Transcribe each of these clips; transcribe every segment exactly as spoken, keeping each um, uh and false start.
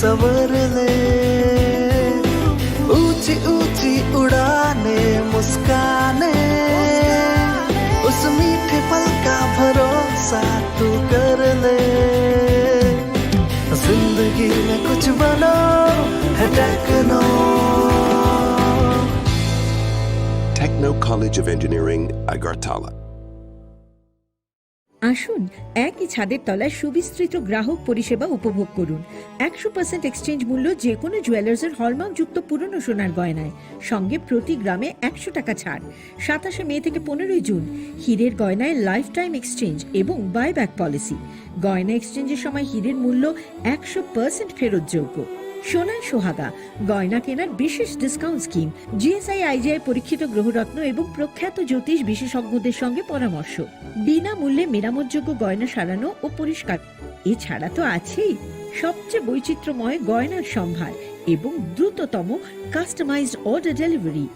सबर ले, ऊंची ऊंची उड़ाने, मुस्काने, उस मीठे पल का भरोसा तू कर ले। जिंदगी में कुछ बनो, है techno. Techno College of Engineering, Agartala. আসুন, একই ছাদের তলায় সুবিস্তৃত গ্রাহক পরিষেবা উপভোগ করুন। একশো পার্সেন্ট এক্সচেঞ্জ মূল্য যে কোনো জুয়েলার্সের হলমার্কযুক্ত পুরনো সোনার গয়নায়, সঙ্গে প্রতি গ্রামে একশো টাকা ছাড়। সাতাশে মে থেকে পনেরোই জুন হীরের গয়নায় লাইফ টাইম এক্সচেঞ্জ এবং বাইব্যাক পলিসি। গয়না এক্সচেঞ্জের সময় হীরের মূল্য একশো পার্সেন্ট ফেরতযোগ্য। সোনায় সোহাগা, গয়না কেনার বিশেষ ডিসকাউন্ট স্কিম। জিএসআই আইজিআই পরীক্ষিত গ্রহরত্ন এবং প্রখ্যাত জ্যোতিষ বিশেষজ্ঞদের সঙ্গে পরামর্শ। বিনামূল্যে মেরামতযোগ্য গয়না সারানো ও পরিষ্কার। এছাড়া তো আছেই সবচেয়ে বৈচিত্র্যময় গয়নার সম্ভার এবং দ্রুততম কাস্টমাইজড অর্ডার ডেলিভারি।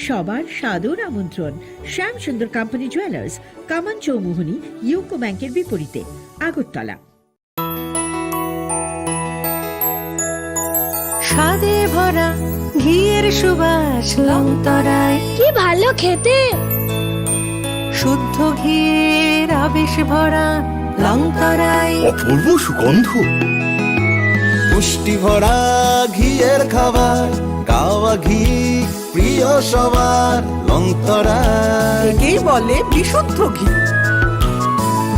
সবার সাদর আমন্ত্রণ শ্যামসুন্দর কোম্পানি জুয়েলার্স, কামান চৌমুহনী, ইউকো ব্যাংকের বিপরীতে, আগরতলা। স্বাদে ভরা ঘিয়ের সুবাস লংতরায়। কি ভালো খেতে! শুদ্ধ ঘিয়ের আবেশ ভরা লংতরায়। অপূর্ব সুগন্ধ। পুষ্টি ভরা ঘিয়ের খাবার, গাওয়া ঘি প্রিয় সবার লংতরায়। একেই বলে বিশুদ্ধ ঘি।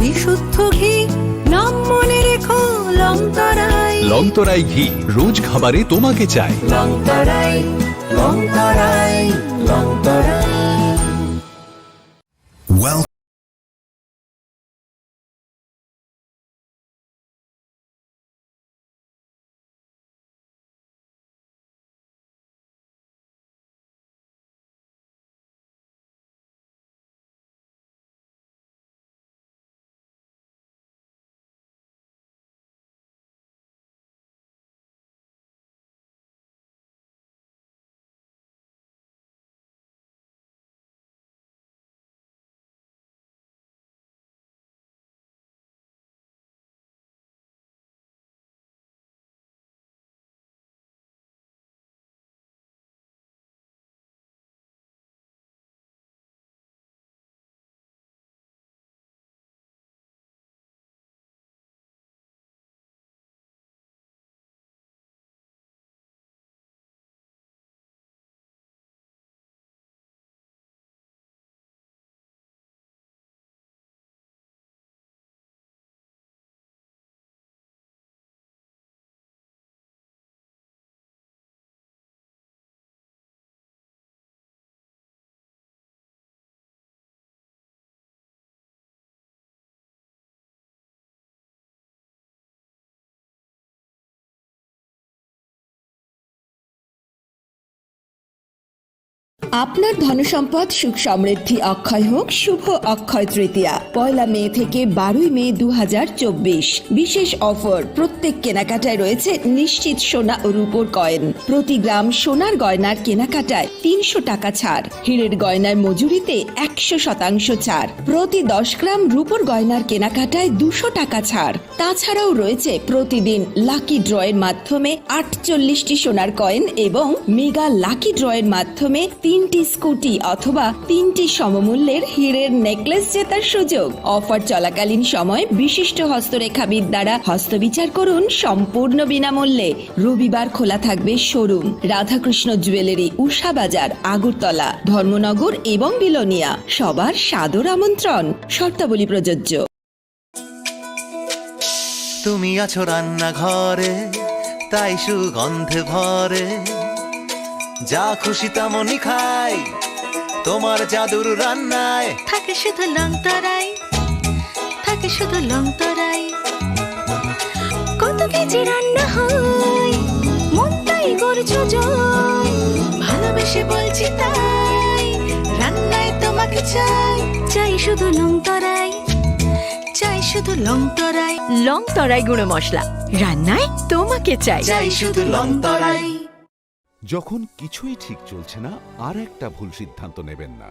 বিশুদ্ধ ঘি, নাম মনে রেখো লংতরায়। লংতরাই ঘি, রোজ খাবারে তোমাকে চাই। লংতরায়, লংতরায়, লংতরায়। Well, আপনার ধনসম্পদ সুখ সমৃদ্ধি অক্ষয় হোক শুভ অক্ষয় তৃতীয়া। পয়লা মে থেকে বারোই মে দু হাজার চব্বিশ। বিশেষ অফার, প্রত্যেক কেনাকাটায় রয়েছে নিশ্চিত সোনা ও রূপোর কয়েন। প্রতি গ্রাম সোনার গয়নার কেনাকাটায় তিনশো টাকা ছাড়। হীরের গয়নার মজুরিতে একশো শতাংশ ছাড়। প্রতি দশ গ্রাম রূপোর গয়নার কেনাকাটায় দুশো টাকা ছাড়। তাছাড়াও রয়েছে প্রতিদিন লাকি ড্রয়ের মাধ্যমে আটচল্লিশটি সোনার কয়েন এবং মেগা লাকি ড্রয়ের মাধ্যমে তিনটি স্কুটি অথবা তিনটি সমমূল্যের হীরের নেকলেস জেতার সুযোগ। অফার চলাকালীন সময় বিশিষ্ট হস্তরেখাবিদ দ্বারা হস্তবিচার করুন সম্পূর্ণ বিনামূল্যে। রবিবার খোলা থাকবে শোরুম। রাধাকৃষ্ণ জুয়েলারি, উষা বাজার, আগরতলা, ধর্মনগর এবং বিলোনিয়া। সবার সাদর আমন্ত্রণ। শর্তাবলী প্রযোজ্য। তুমি আছো রান্নাঘরে, তাই সুগন্ধে ভরে। যা খুশি তেমনই খাই, তোমার জাদুর রান্নায়। থাকে শুধু লংতরাই, থাকে শুধু লংতরাই। কত কেজি রান্না হয়, মনটাই করছো জয়। ভালোবেসে বলছি তাই, রান্নায় তোমাকে চাই। চাই শুধু লংতরাই, চাই শুধু লংতরাই। লংতরাই গুঁড়ো মশলা, রান্নায় তোমাকে চাই। চাই শুধু লংতরাই। যখন কিছুই ঠিক চলছে না, আর একটা ভুল সিদ্ধান্ত নেবেন না।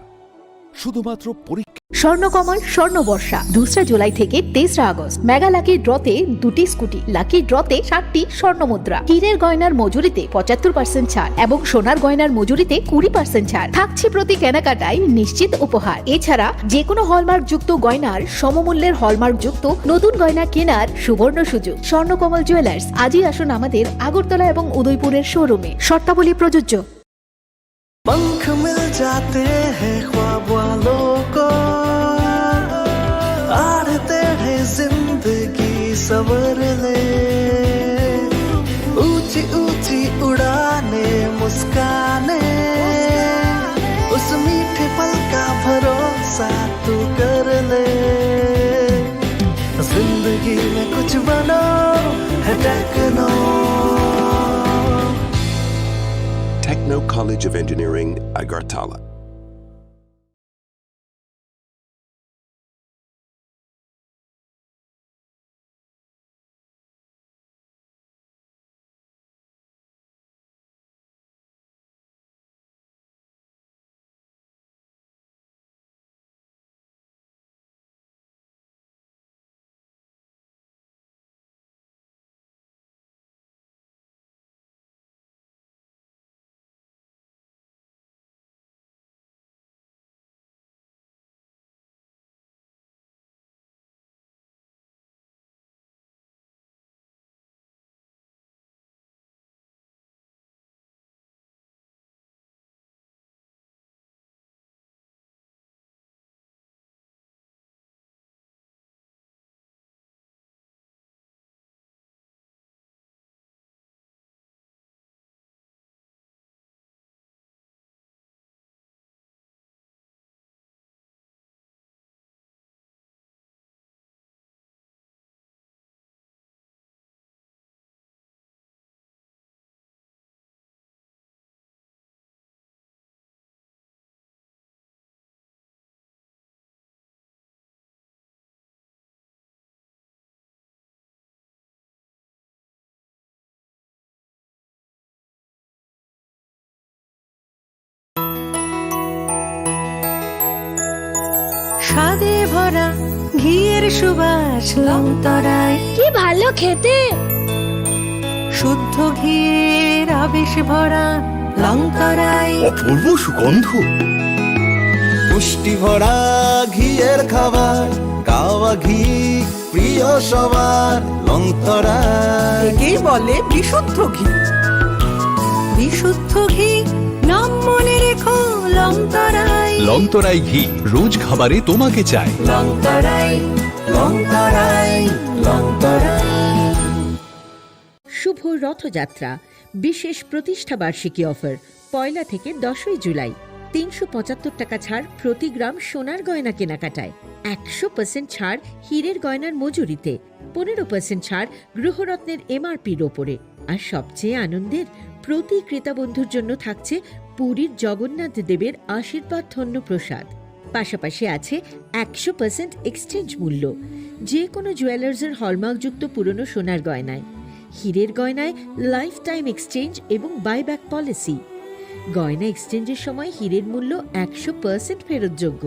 শুধুমাত্র পরীক্ষা। স্বর্ণকমল স্বর্ণ বর্ষা দুসরা জুলাই থেকে তেসরা আগস্ট। মেগা লাকি ড্রতে দুটি স্কুটি, লাকি ড্রতে সাতটি স্বর্ণ মুদ্রা, হীরের গয়নার মজুরিতে পঁচাত্তর পার্সেন্ট ছাড় এবং সোনার গয়নার মজুরিতে কুড়ি পার্সেন্ট ছাড় থাকছে। প্রতি কেনাকাটায় নিশ্চিত উপহার। এছাড়া যে কোনো হলমার্কযুক্ত গয়নার সমমূল্যের হলমার্কযুক্ত নতুন গয়না কেনার সুবর্ণ সুযোগ। স্বর্ণকমল জুয়েলার্স, আজই আসুন আমাদের আগরতলা এবং উদয়পুরের শোরুমে। শর্তাবলী প্রযোজ্য। पंख मिल जाते हैं ख्वाब वालों को, आड़ते हैं जिंदगी संवर ले। ऊंची ऊंची उड़ाने, मुस्काने, उस मीठे पल का भरोसा तू कर ले। जिंदगी में कुछ बनो है techno. Techno College of Engineering, Agartala. স্বাদে ভরা ঘিয়ের সুবাস লংতরায়। কি ভালো খেতে! শুদ্ধ ঘিয়ের আবেশ ভরা লংতরায়। অপূর্ব সুগন্ধ। পুষ্টি ভরা ঘিয়ের খাবার, কাওয়া ঘি প্রিয় সবার, লংতরায়। একেই বলে বিশুদ্ধ ঘি। বিশুদ্ধ ঘি, নাম মনে রেখো, লংতরায়। লংতরায় ঘি, রোজ খাবারে তোমাকে চাই। লংতরায়, লংতরায়, লংতরায়। শুভ রথযাত্রা, বিশেষ প্রতিষ্ঠা বার্ষিকী অফার, পয়লা থেকে দশই জুলাই। তিনশো পঁচাত্তর টাকা ছাড় প্রতি গ্রাম সোনার গয়না কেনাকাটায়, একশো পার্সেন্ট ছাড় হীরের গয়নার মজুরিতে, পনেরো পার্সেন্ট ছাড় গৃহরত্নের এমআরপির ওপরে। আর সবচেয়ে আনন্দের, প্রতি ক্রেতা বন্ধুর জন্য থাকছে পুরীর জগন্নাথ দেবের আশীর্বাদ ধন্য প্রসাদ। পাশাপাশি আছে একশো পার্সেন্ট এক্সচেঞ্জ মূল্য, যে কোনো জুয়েলার্সের হলমার্কযুক্ত পুরনো সোনার গয়নায়। হীরের গয়নায় লাইফ টাইম এক্সচেঞ্জ এবং বাইব্যাক পলিসি। গয়না এক্সচেঞ্জের সময় হীরের মূল্য একশো পার্সেন্ট ফেরতযোগ্য।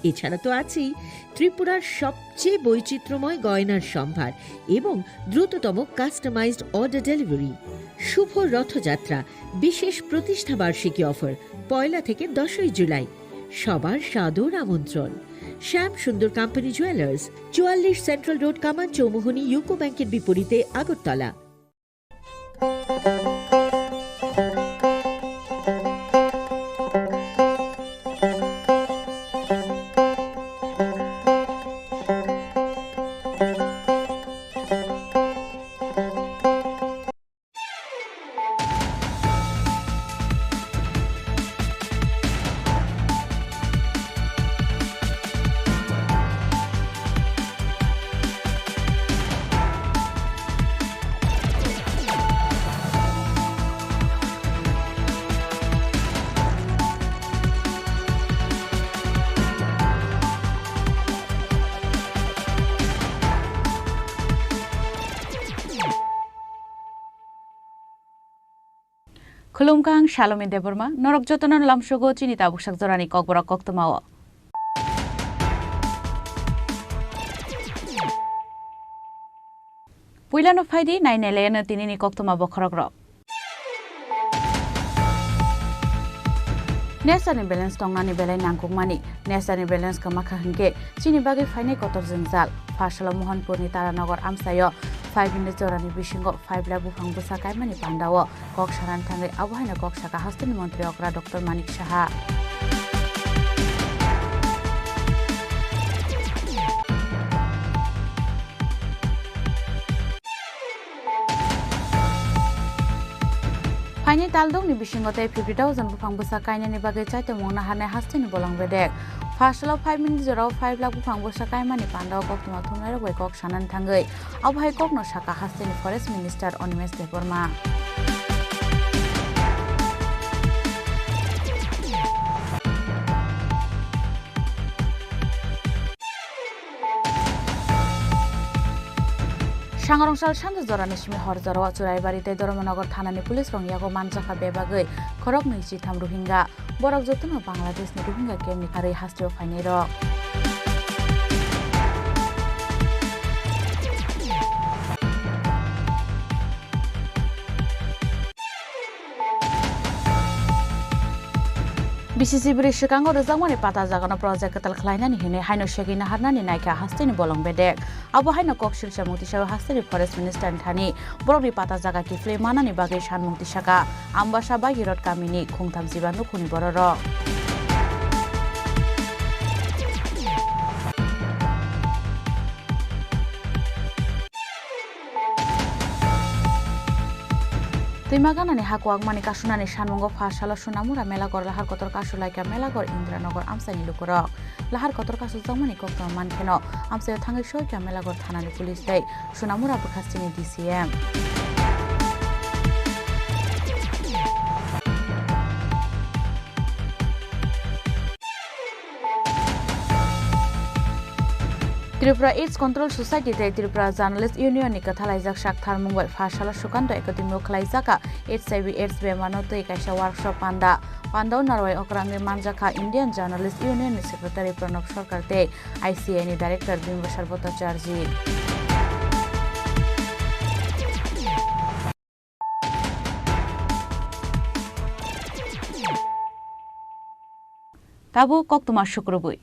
এছাড়া তো আছেই ত্রিপুরার সবচেয়ে বৈচিত্র্যময় গয়নার সম্ভার এবং দ্রুততম কাস্টমাইজড অর্ডার ডেলিভারি। শুভ রথযাত্রা, বিশেষ প্রতিষ্ঠা বার্ষিকী অফার, পয়লা থেকে দশই জুলাই। সবার সাদর আমন্ত্রণ। শ্যাম সুন্দর কোম্পানি জুয়েলার্স, চুয়াল্লিশ সেন্ট্রাল রোড, কামান চৌমুহনী, ইউকো ব্যাংকের বিপরীতে, Agartala. Khulumkha, ang Salome Debbarma, norok jotono lamsogo chini tabuksak jorani kokborok koktwmao. Puilano phaidi nai nai laiano tinini koktwma bokhorokrok. Nesani balance tongnani belai nangkukmani. Nesani balance kwmakha hinkhe chini bagwi phainai kotor jwngjal. Pharsalo Mohanpurni Taranagar amchaio five minute jorani bisingo five lakh buphang bwsa kaimani pandao kok sanani thangwi abo haino kok saka hasteni montri okra Doctor Manik Saha. Phaini taldongni bisingo tei fifty thousand buphang bwsa kainani bagwi chaitomung naharnai hasteni bolong bedek. Pharsalo five minute jorao five lakh buphang bwsa kaimani pandao koktwma thumnairok bai kok sanani thangwi abo hai kokno saka hasteni Forest Minister Animesh Debbarma. Sangrong sal sando jorani simi hor jorao Churaibari tei Dharmanagar thanani police rok yago manjakha bebagwi khoroknwi chitham Rohingya. Borok jotono Bangladeshni Rohingya camp ni karwi hasteo phainairok. B C C bwrwi swkango rwjakmani pata jagano project kwtal khlainani hwnwi haino segwi naharnani naikha hasteni bolong bedek. Abo haino kok silsa mung tisao hasteni Forest Minister ni thani borokni pata jaga kiphilwi manani bagwi sanmung tisaka Ambasa Bagirot kamini khungtham jiba nukhungni bororok. Twima ganani ha kuwakmani kasunani sanmungo pha salo Sunamura Melagor lahar kotor kasu laikha Melagor Indranagar amchaini lukurok. Lahar kotor kasujakmani koktwma mankheno amchaio thangwi soikha Melagor thanani police tei Sunamura bwkhastini D C M. Tripura AIDS Control Society tei Tripura Journalist Union ni kwthalaijak sak tharmung bai pha salo Sukanto Academy o khwlaijakha H I V AIDS bemarno twi kaisa workshop panda. Pandao narwai okra wngwi manjakha Indian Journalist Union ni Secretary Pranab Sarkar tei I C A ni Director Bimbasar Bhattacharjee. Tabuk koktwma sukrubwi.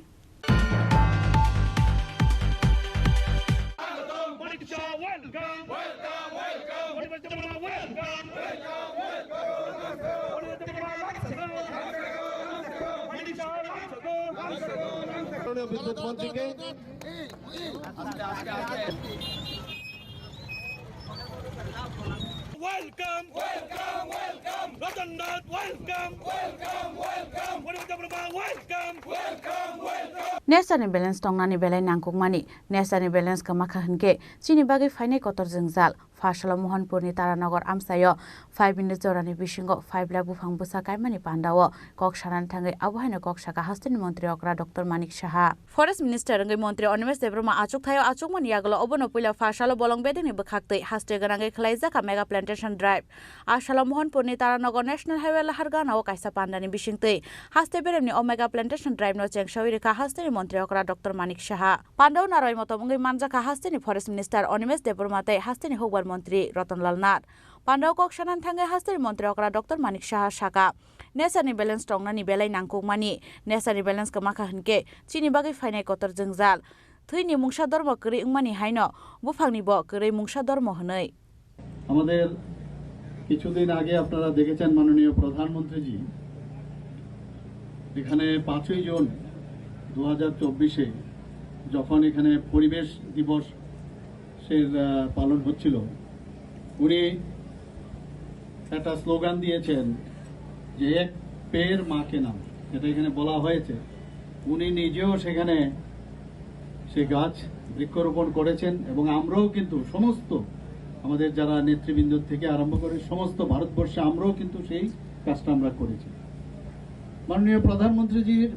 বিদ্যুৎ মন্ত্রীকে। Welcome, welcome, welcome. Ratan Nath, welcome, welcome, welcome. Welcome, welcome. Nesani balance tongnani belai nangkukmani. Nesani balance kwmakha hinkhe chini bagwi phainai kotor jwngjal. Pha salo Mohanpurni Taranagar amchaio five minute jorani bisingo five lakh buphang bwsa kaimani pandao kok sanani thangwi abo haino kok saka hasteni montri okra Doctor Manik Saha. Forest Minister wngwi montri Animesh Debbarma achukthai o achukmani yagulo obono puila pha salo bolong bedekni bwkhaktwi haste gwnangwi khwlaijakha mega plantation drive. A salo Mohanpurni Taranagar National Highway lahar ganao kaisa pandani bisingtwi haste beremni o mega plantation drive no chengsawi rwkha hasteni montri okra Doctor Manik Saha. Pandao narwai motom wngwi manjakha hasteni Forest Minister Animesh Debbarma tei hasteni hukbar montri Ratan Lal Nath. Pandao kok sanani thangwi hasteni montri okra Doctor Manik Saha saka, nesani balance tongnani belai nangkukmani. Nesani balance kwmakha hinkhe chini bagwi phainai kotor jwngjal. Thwini mungsa dormo kwrwi wngmani haino buphangni bo kwrwi mungsa dormo hwnwi. আমাদের কিছুদিন আগে আপনারা দেখেছেন মাননীয় প্রধানমন্ত্রীজি এখানে পাঁচই জুন দু হাজার চব্বিশে যখন এখানে পরিবেশ দিবস সে, আহ, পালন হচ্ছিল, উনি একটা স্লোগান দিয়েছেন যে "এক পেড় মা কে নাম", যেটা এখানে বলা হয়েছে। উনি নিজেও সেখানে সে গাছ বৃক্ষরোপণ করেছেন এবং আমরাও কিন্তু সমস্ত আমাদের যারা নেতৃবৃন্দ থেকে আরম্ভ করে সমস্ত ভারতবর্ষে আমরাও কিন্তু সেই কাজটা আমরা করেছি। মাননীয় প্রধানমন্ত্রীজির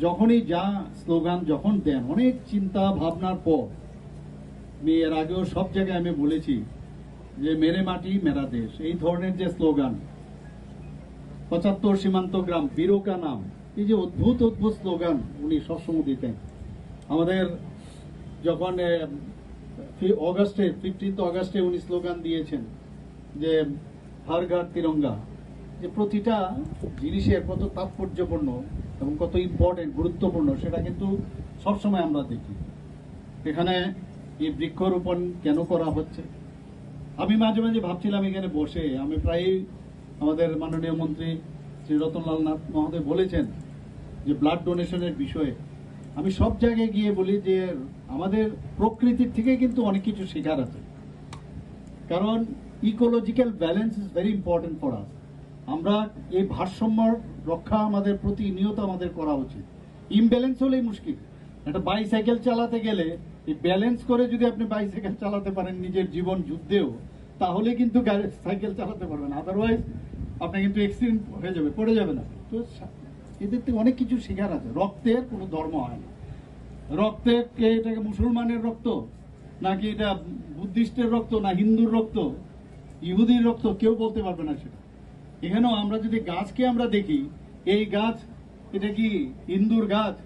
যখনই যা স্লোগান যখন দেন, অনেক চিন্তা ভাবনার পর আমি এর আগেও সব জায়গায় আমি বলেছি যে "মেরে মাটি মেরা দেশ", এই ধরনের যে স্লোগান, "পঁচাত্তর সীমান্ত গ্রাম বীরো কা নাম", এই যে অদ্ভুত অদ্ভুত স্লোগান উনি সবসময় দিতেন। আমাদের যখন, এ, ফি-, অগাস্টে, ফিফটিন্থ অগাস্টে উনি স্লোগান দিয়েছেন যে "হর ঘর তিরঙ্গা", যে প্রতিটা জিনিসের কত তাৎপর্যপূর্ণ এবং কত ইম্পর্টেন্ট, গুরুত্বপূর্ণ, সেটা কিন্তু সবসময় আমরা দেখি। এখানে এই বৃক্ষরোপণ কেন করা হচ্ছে? আমি মাঝে মাঝে ভাবছিলাম এখানে বসে, আমি প্রায়ই, আমাদের মাননীয় মন্ত্রী শ্রী রতনলাল নাথ মহোদয় বলেছেন যে ব্লাড ডোনেশনের বিষয়ে, আমি সব জায়গায় গিয়ে বলি যে আমাদের প্রকৃতির থেকে কিন্তু অনেক কিছু শেখার আছে, কারণ ecological balance is very important for us. আমরা এই ভারসাম্য রক্ষা আমাদের প্রতিনিয়ত আমাদের করা উচিত। ইমব্যালেন্স হলেই মুশকিল। একটা বাইসাইকেল চালাতে গেলে এই ব্যালেন্স করে যদি আপনি বাইসাইকেল চালাতে পারেন নিজের জীবন যুদ্ধেও, তাহলে কিন্তু গাড়ি, সাইকেল চালাতে পারবেন, আদারওয়াইজ আপনি কিন্তু অ্যাক্সিডেন্ট হয়ে যাবে, পড়ে যাবে না। তো সা-, এদের থেকে অনেক কিছু শেখার আছে। রক্তের কোনো ধর্ম হয় না। রক্তের কে, এটাকে মুসলমানের রক্ত, নাকি এটা বুদ্ধিস্টের রক্ত, না হিন্দুর রক্ত, ইহুদির রক্ত, কেউ বলতে পারবে না সেটা। এখানেও আমরা যদি গাছকে আমরা দেখি, এই গাছ, এটা কি হিন্দুর গাছ,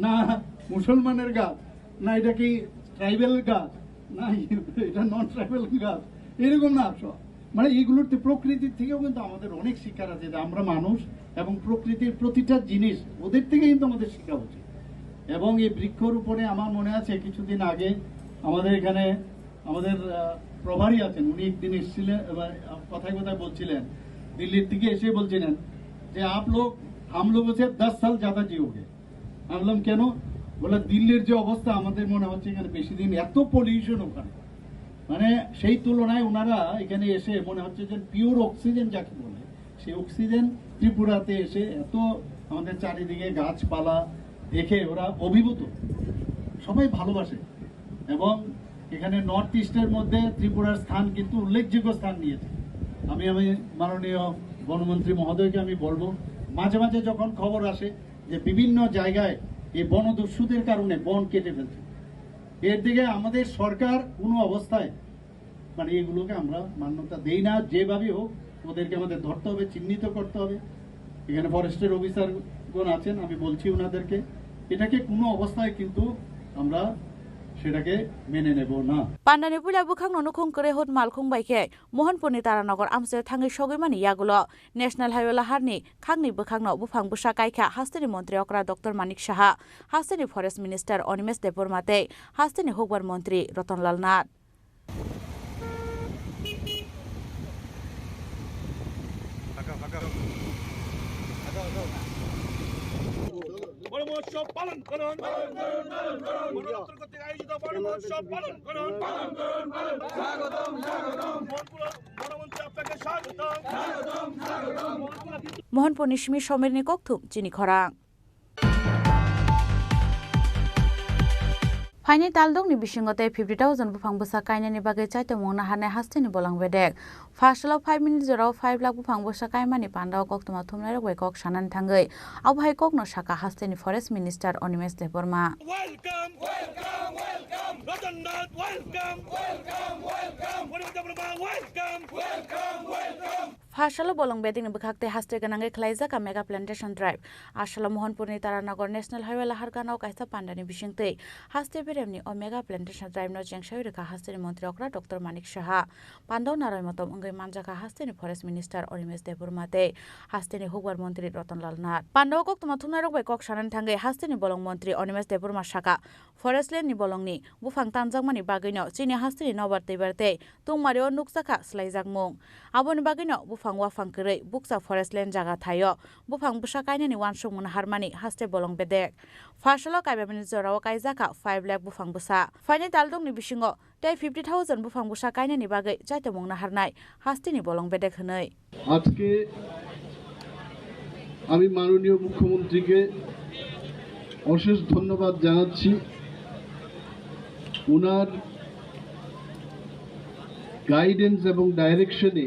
না মুসলমানের গাছ, না এটা কি ট্রাইবাল গাছ, না এটা নন ট্রাইবাল গাছ, এরকম না। সব মানে এইগুলোর তো প্রকৃতির থেকেও কিন্তু আমাদের অনেক শিক্ষার আছে, যে আমরা মানুষ এবং প্রকৃতির প্রতিটা জিনিস ওদের থেকে কিন্তু আমাদের শেখা উচিত। এবং এই বৃক্ষরোপণে আমার মনে আছে কিছুদিন আগে আমাদের এখানে আমাদের, আহ, প্রভারী আছেন, উনি একদিন এসেছিলেন, এবার কথায় কথায় বলছিলেন, দিল্লির থেকে এসে বলছিলেন যে "আপ লোগ, হাম লোগোঁ সে দশ সাল জ্যাদা জিওগে।" আমি বললাম, "কেন?" বলে, "দিল্লির যে অবস্থা, আমাদের মনে হচ্ছে এখানে বেশি দিন, এত পলিউশন ওখানে।" মানে সেই তুলনায় ওনারা এখানে এসে মনে হচ্ছে যে পিওর অক্সিজেন যাকে বলে, সেই অক্সিজেন ত্রিপুরাতে এসে এত আমাদের চারিদিকে গাছপালা দেখে ওরা অভিভূত, সবাই ভালোবাসে। এবং এখানে নর্থ ইস্টের মধ্যে ত্রিপুরার স্থান কিন্তু উল্লেখযোগ্য স্থান নিয়েছে। আমি, আমি মাননীয় বনমন্ত্রী মহোদয়কে আমি বলবো, মাঝে মাঝে যখন খবর আসে যে বিভিন্ন জায়গায় এই বনদস্যুদের কারণে বন কেটে ফেলছে, এর দিকে আমাদের সরকার কোনো অবস্থায় মানে এগুলোকে আমরা মান্যতা দেই না। যেভাবেই হোক ওদেরকে আমাদের ধরতে হবে, চিহ্নিত করতে হবে। এখানে ফরেস্টের অফিসারগণ আছেন, আমি বলছি ওনাদেরকে, এটাকে কোনো অবস্থায় কিন্তু আমরা সেটাকে মেনে নেব না। Pandani puila bwkhakno nukhung kwrwi hut malkhung bai khe Mohanpurni Taranagar amchaio thangwi sogwimani yagulo National Highway laharni khakni bwkhakno buphang bwsa kaikha hasteni montri okra Doctor Manik Saha, hasteni Forest Minister Animesh Debbarma tei hasteni hukbar montri Ratanlal Nath. বন মহোৎসব পালন করুন। বন দপ্তর কর্তৃক আয়োজিত বন মহোৎসব পালন করুন। মহানপুর বনমন্ত্রী আপনাকে স্বাগতম। Mohanpurni simi somirni kokthum chini khorang. Phaini taldokni bisingo tei fifty thousand buphang bwsa kainani bagwi chaitomung naharnai hasteni bolong bedek. Pharsalo five minute jorao five lakh buphang bwsa kaimani pandao koktwma thumnairok bai kok sanani thangwi abo hai kokno sakha hasteni Forest Minister Animesh Debbarma. Welcome, welcome, welcome, Ratan Nath, welcome, welcome, welcome, Animesh Debbarma, welcome, welcome, welcome. Pharsalo bolong bedekni bwkhak tei haste gwnangwi khwlaijak a mega plantation drive. Asalo Mohanpurni Taranagar National Highway lahar ganao kaisa pandani bisingtwi haste beremni o mega plantation drive no chengsawi rwkha hasteni montri okra Doctor Manik Saha. Pandao naroi motom wngwi manjakha hasteni Forest Minister Animesh Debbarma tei hasteni hukbar montri Ratanlal Nath. Pandao koktwma thumnairok bai kok sanani thangwi hasteni bolong montri Animesh Debbarma sakha, forest land ni bolongni buphang tanjakmani bagwino chini hasteni nobar twibar tei tungmario nukjakha swlaijakmung. Aboni bagwino buphang waphang kwrwi bukcha forest land jaga thaio buphang bwsa kainani uansukmung naharmani haste bolong bedek. Pharsalo kaibamani jorao kaijakha five lakh buphang bwsa. Phaini taldokni bisingo tei fifty thousand buphang bwsa kainani bagwi chaitomung naharnai hasteni bolong bedek hwnwi. আজকে আমি মাননীয় মুখ্যমন্ত্রীকে অশেষ ধন্যবাদ জানাচ্ছি। ওনার গাইডেন্স এবং ডাইরেকশনে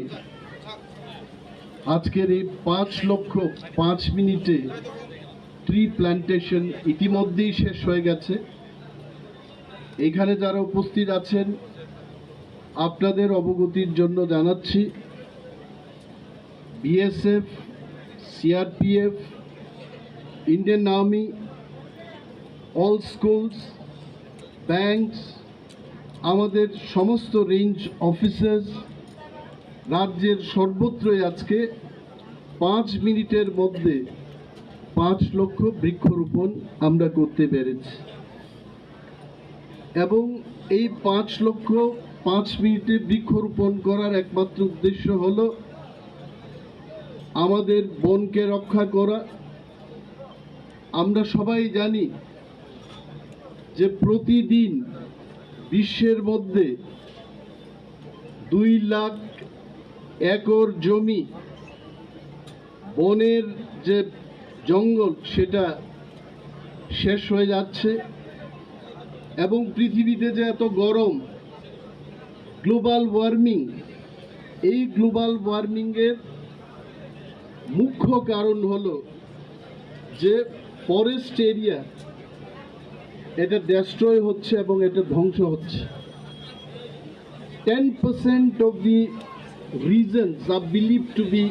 আজকের এই পাঁচ লক্ষ পাঁচ মিনিটে ট্রি প্ল্যান্টেশন ইতিমধ্যেই শেষ হয়ে গেছে। এখানে যারা উপস্থিত আছেন, আপনাদের অবগতির জন্য জানাচ্ছি, BSF, CRPF, Indian army, all schools, banks, আমাদের সমস্ত রেঞ্জ অফিসার্স রাজ্যের সর্বত্রই আজকে পাঁচ মিনিটের মধ্যে পাঁচ লক্ষ বৃক্ষরোপণ আমরা করতে পেরেছি। এবং এই পাঁচ লক্ষ পাঁচ মিনিটে বৃক্ষরোপণ করার একমাত্র উদ্দেশ্য হলো আমাদের বনকে রক্ষা করা। আমরা সবাই জানি যে প্রতিদিন বিশ্বের মধ্যে দুই লাখ একর জমি, বনের যে জঙ্গল, সেটা শেষ হয়ে যাচ্ছে। এবং পৃথিবীতে যে এত গরম, গ্লোবাল ওয়ার্মিং, এই গ্লোবাল ওয়ার্মিংয়ের মুখ্য কারণ হলো যে ফরেস্ট এরিয়া এটা ডেস্ট্রয় হচ্ছে এবং এটা ধ্বংস হচ্ছে। Ten percent of the reasons are believed to be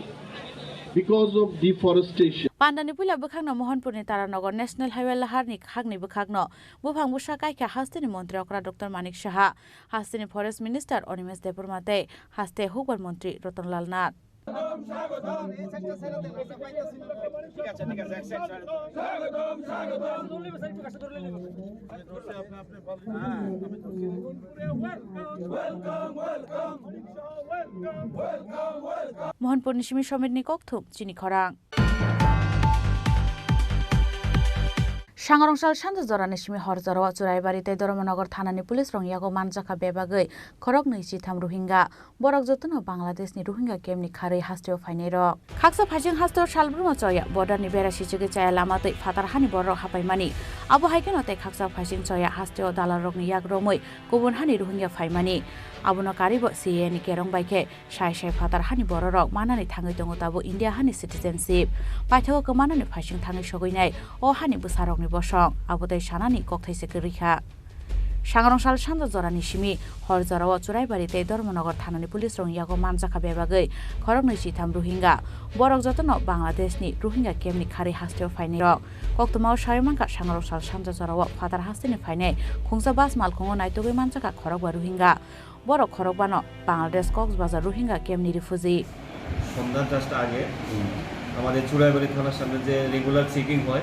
because of deforestation. Pandani puila bwkhakno Mohanpurni Taranagar National Highway laharni khakni bwkhakno buphang bwsa kaikha hasteni montri okra Doctor Manik Saha, hasteni Forest Minister Animesh Debbarma tei haste hukbar montri Ratan Lal Nath. Mohanpurni simi Somirni kokthum chini khorang. Sangrongchal sanja jorani simi hor jorao Churaibari tei Dharmanagar thanani police rok yago manjakha bebagwi khoroknwi chitham Rohingya. Borok jotono Bangladeshni Rohingya campni kharwi hasteo phainairok. Khaksa phaising hasteo salbrumno choya borderni bera sichigwi chaya lama twi phatar hani bororok hapaimani. Abo hai kheno tei khaksa phaising choya hasteo dalalrokni yak romwi kubun hani Rohingya phaimani. Abono karibo C A A ni kerong bai khe sai sai phatar hani bororok manani thangwi tongo tabuk India hani citizenship. Paithago kwmanani phaising thangwi sogwinai o hani bwsarokni bosong. Abo tei sanani kokthaisa kwrwi kha. Sangrongchal sanja jorani simi hor jorao Churaibari tei Dharmanagar thanani police rok yago manjakha bebagwi khoroknwi chitham Rohingya. Borok jotono Bangladeshni Rohingya campni kharwi hasteo phainairok. Koktwmao sawi mankha Sangrongchal sanja jorao phatar hasteni phainai khungsa bus malkhungo naitugwi manjakha khorokba Rohingya. Borok khorokbano Bangladesh Coxbazar Rohingya campni refugee. সন্ধ্যার জাস্ট আগে আমাদের চুড়াইবাড়ি থানার সামনে যে regular checking হয়,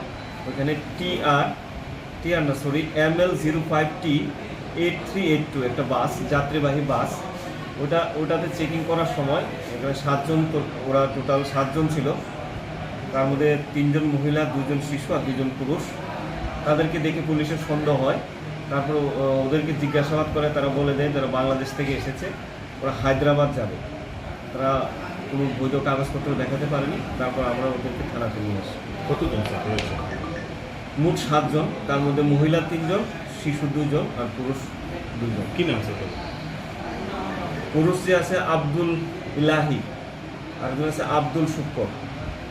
ওখানে TR TR না, sorry, M L zero five T eight three eight two একটা বাস, যাত্রীবাহী বাস। ওটা ওটাতে চেকিং করার সময় এখানে সাতজন তো- ওরা টোটাল সাতজন ছিল। তার মধ্যে তিনজন মহিলা, দুজন শিশু আর দুজন পুরুষ। তাদেরকে দেখে পুলিশের সন্দেহ হয়। তারপর ও- ওদেরকে জিজ্ঞাসাবাদ করে, তারা বলে দেয় তারা বাংলাদেশ থেকে এসেছে, ওরা হায়দ্রাবাদ যাবে। তারা কোনো বৈধ কাগজপত্র দেখাতে পারেনি। তারপর আমরা ওদেরকে থানাতে নিয়ে আসি। কতজন স্যার হয়েছে? মোট সাতজন, তার মধ্যে মহিলা তিনজন, শিশু দুজন আর পুরুষ দুজন। কি নাম স্যার তাদের? পুরুষ যে আছে আব্দুল ইলাহি, আরেকজন আছে আব্দুল শুক্কর।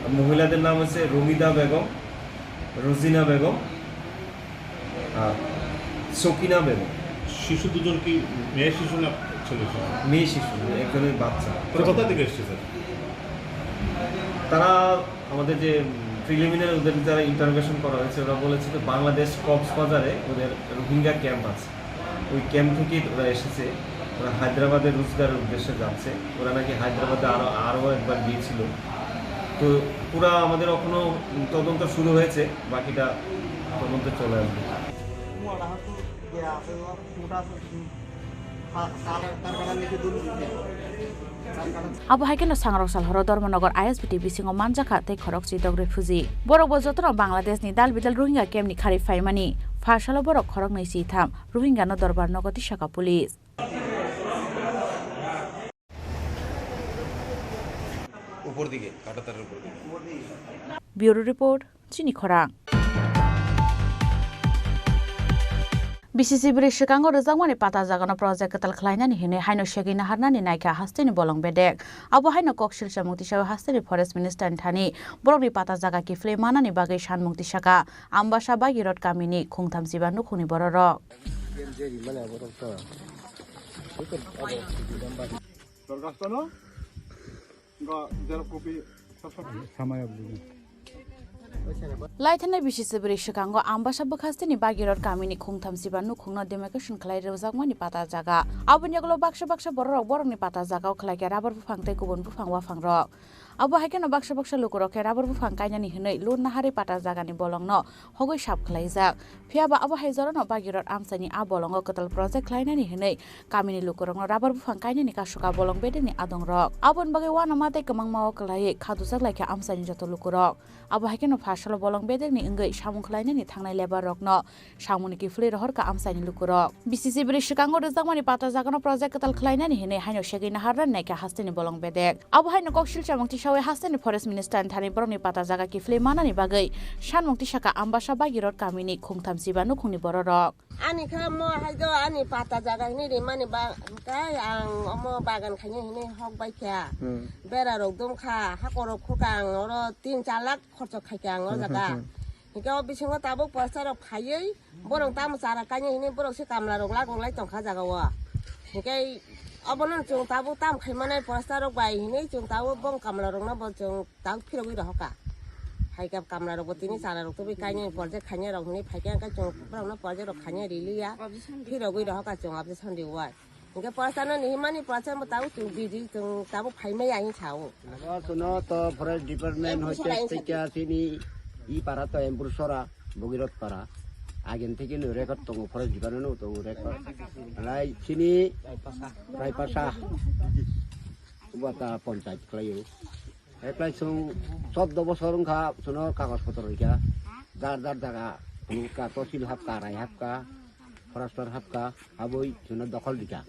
আর মহিলাদের নাম হচ্ছে রমিদা বেগম, রোজিনা বেগম আর সকিনা বেগম। শিশু দুজন কি মেয়ে শিশু না ছেলে শিশু? মেয়ে শিশু, একজনের বাচ্চা। তো কোথা থেকে এসছে স্যার? তারা আমাদের যে প্রিলিমিনারি ওদের যারা ইন্টারোগেশন করা হয়েছে, ওরা বলেছে যে বাংলাদেশ কক্সবাজারে ওদের রোহিঙ্গা ক্যাম্প আছে, ওই ক্যাম্প থেকেই ওরা এসেছে। ওরা হায়দ্রাবাদে রোজগারের উদ্দেশ্যে যাচ্ছে। ওরা নাকি হায়দ্রাবাদে আরো, আরো একবার গিয়েছিল। তো পুরা আমাদের এখনো তদন্ত শুরু হয়েছে, বাকিটা তদন্তে চলে আসবে। Abo hai kheno Sangrongchal horo Dharmanagar I S B T bisingo manjakha tei khorokchi dok refugee. Borok bo jotono Bangladesh ni dal bidal Rohingya camp ni kharwi phaimani. Pha salo borok khoroknwi si tham Rohingya no dorbar nogo tisaka police. উপর দিকে, কাঁটাতারের উপর দিকে। Bureau report, Chini Khorang. B C C bwrwi swkango rwjakmani pata jagano project kwtal khlainani hinwi haino segwi naharnani naikha hasteni bolong bedek. Abo haino kok silsa mung tisawi hasteni Forest Minister ni thani borokni pata jaga kiphilwi manani bagwi sanmung tisaka Ambasa Bagirot kamini khungtham chiba nukhungni bororok. Laithanai bisi sibri swkango Ambasa bwkhasteni Bagirot kamini khungtham siba nukhungno demarcation khlai rwjakmani pata jaga. Aboni yagulo baksa baksa bororok borokni pata jagao khlaikha rubber buphang tei kubun buphang waphangrok. Abo hai kheno baksa baksa lukurok khe rubber buphang kainani hwnwi lun naharwi pata jagani bolongno hogwi sap khlaijak. Phiya ba abo hai jorano Bagirot amchaini a bolongo kwtal project khlainani hwnwi kamini lukurokno rubber buphang kainani kasuka bolong bedekni adongrok. Aboni bagwi uanama tei kwmangmao kwlaiwi khadujak laikha amchaini joto lukurok. Abo hai kheno pha salo bolong bedekni wngwi samung khlainani thangnai labour rokno samungni kiphilwi rohorkha amchaini lukurok. B C C bwrwi swkango rwjakmani pata jagano project kwtal khlainani hwnwi haino segwi naharnani naikha hasteni bolong bedek. Abo haino koksil chamung tisawi hasteni forest minister ni thani borokni pata jaga kiphilwi manani bagwi sanmung tisakha Ambasa Bagirot kamini khungtham siba nukhungni bororok. Ani khe mo hai do ani pata jaga hinwi rimani ba, tai ang omo bagan khainai hinwi hok bai kha. Hmm. Bera rok dum kha, hakor rok khurka ang oro tin char lakh khorcho khai kha ang o jaga. Hmm, hmm, hmm. Hingke o bisingo tabuk poster rok phaiwi borok tamo chara kainai hinwi borok se kamla rok lagok lai tongkha jaga o. Hingke obono chwng tabuk tam khai manai poster rok bai hinwi chwng tabuk bong kamla rokno bo chwng Tang phirogwi rohorkha. Hai khe kamla rokbo tini chara rok tubui kainai project khainai rok hinwi phaikhe, hwnkhe chwng borokno project rok khainai riliya, phirogwi rohorkha chwng objection riwai. Hwnkhe porsa no nihimani porsa bo tabuk chwng busy, chwng tabuk phaimaya hinwi sao. Abo chwngno to forest department hoite thikya chini i para to Empur Sora, Bogirot para. Agen thikeno record tongo, forest department no tongo record. Alai chini Raipasa. Ubo ta ponchayat khlaio. Eklai chwng choddo bosor wngkha, chwngno kagoj potor rikha. Jar jar jaga phunukha, tosil hapkha, rai hapkha, forester hapkha, aboi chwngno dokhol rikha.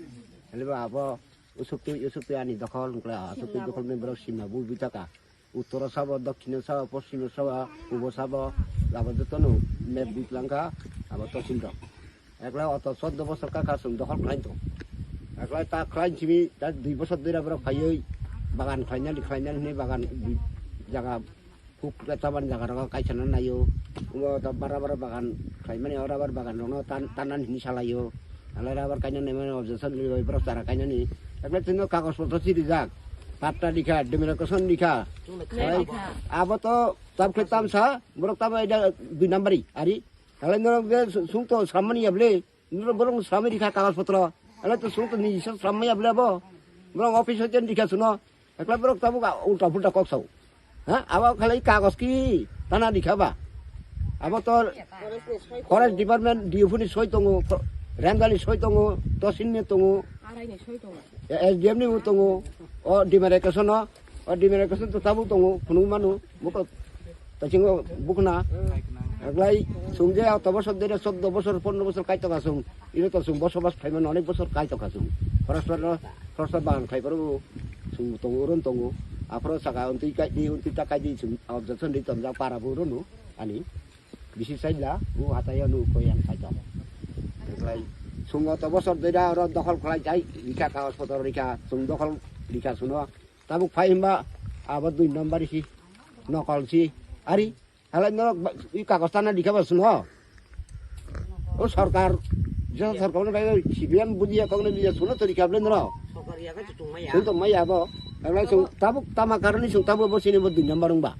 Halibo abo usuktwi, usuktwi ani dokhol, wngkha, usuktwi dokhol ni borok sima bui bui taka. Uttoro sabo, dokkino sabo, poschimo sabo, pubo sabo, abo jotono map bui twlangkha, abo tosil rok. Ekla oto choddo bosor kaka chwng dokhol khlainai tong. Ekla ta khlain simi ta dui bosor dui ra borok phaiwi bagan khlainani, khlainani hinwi bagan jaga huk tabani jaga rogo kaisa no naio. Omo ta bara bara bagan khlaimani, o rubber bagan rokno tan, tanan hinwi salaio. Ala rubber kainani mani objection ribai borok chara kainani. Ekla tino kagoj potro si rijak. Patta rikha, demarcation rikha. Abo to tam khlai tamsa, borok tamo ida dui nambari, ari. Halai norok je su-, sung to srammani ya bwle, norok borok sramwi rikha kagoj potro. Halai to sung to ni isa srammai ya bwle abo. Borok office hoite rikha suno. Ekla borok tabuk ulta pulta kok sao. Ha? Abo khalai kagoj ki tana rikha ba. Abo to forest department, D F O ni soi tongo, ranger ni soi tongo, tosil ni tongo, S D M ni bo tongo. O demarcation no, o demarcation to tabuk tongo, phunuk mano, buko. Tachingo bukna. Eklai sungje oto bosor dere choddo bosor, pondro bosor kaitokha sung. Iro to sung bosobas phaimano onek bosor kaitokha sung. Khoroksa no, khoroksa bagan khai phuru sung tongo, uron tongo. Aphuru saka untwi kaidi, untwi ta kaidi sung objection ri tonjak para bo urono ani. Bisi saila, bu hatai ano koi ang kaitok. Eklai sung oto bosor dere oro dokhol khlai jai, rikha kagoj potor rikha, sung dokhol rikha suno. Tabuk phai himba abo dui number si, nokol si, ari halai norok ba-, i kagoj tana rikha ba suno. O sorkar, je sorkar no bai C B M bujiya kok no biya suno to rikha bwle norok. Sorkar ya ka chutung maya. Chutung maya abo. Halai sung tabuk tama karoni sung tabuk bo sini bo dui number wngba.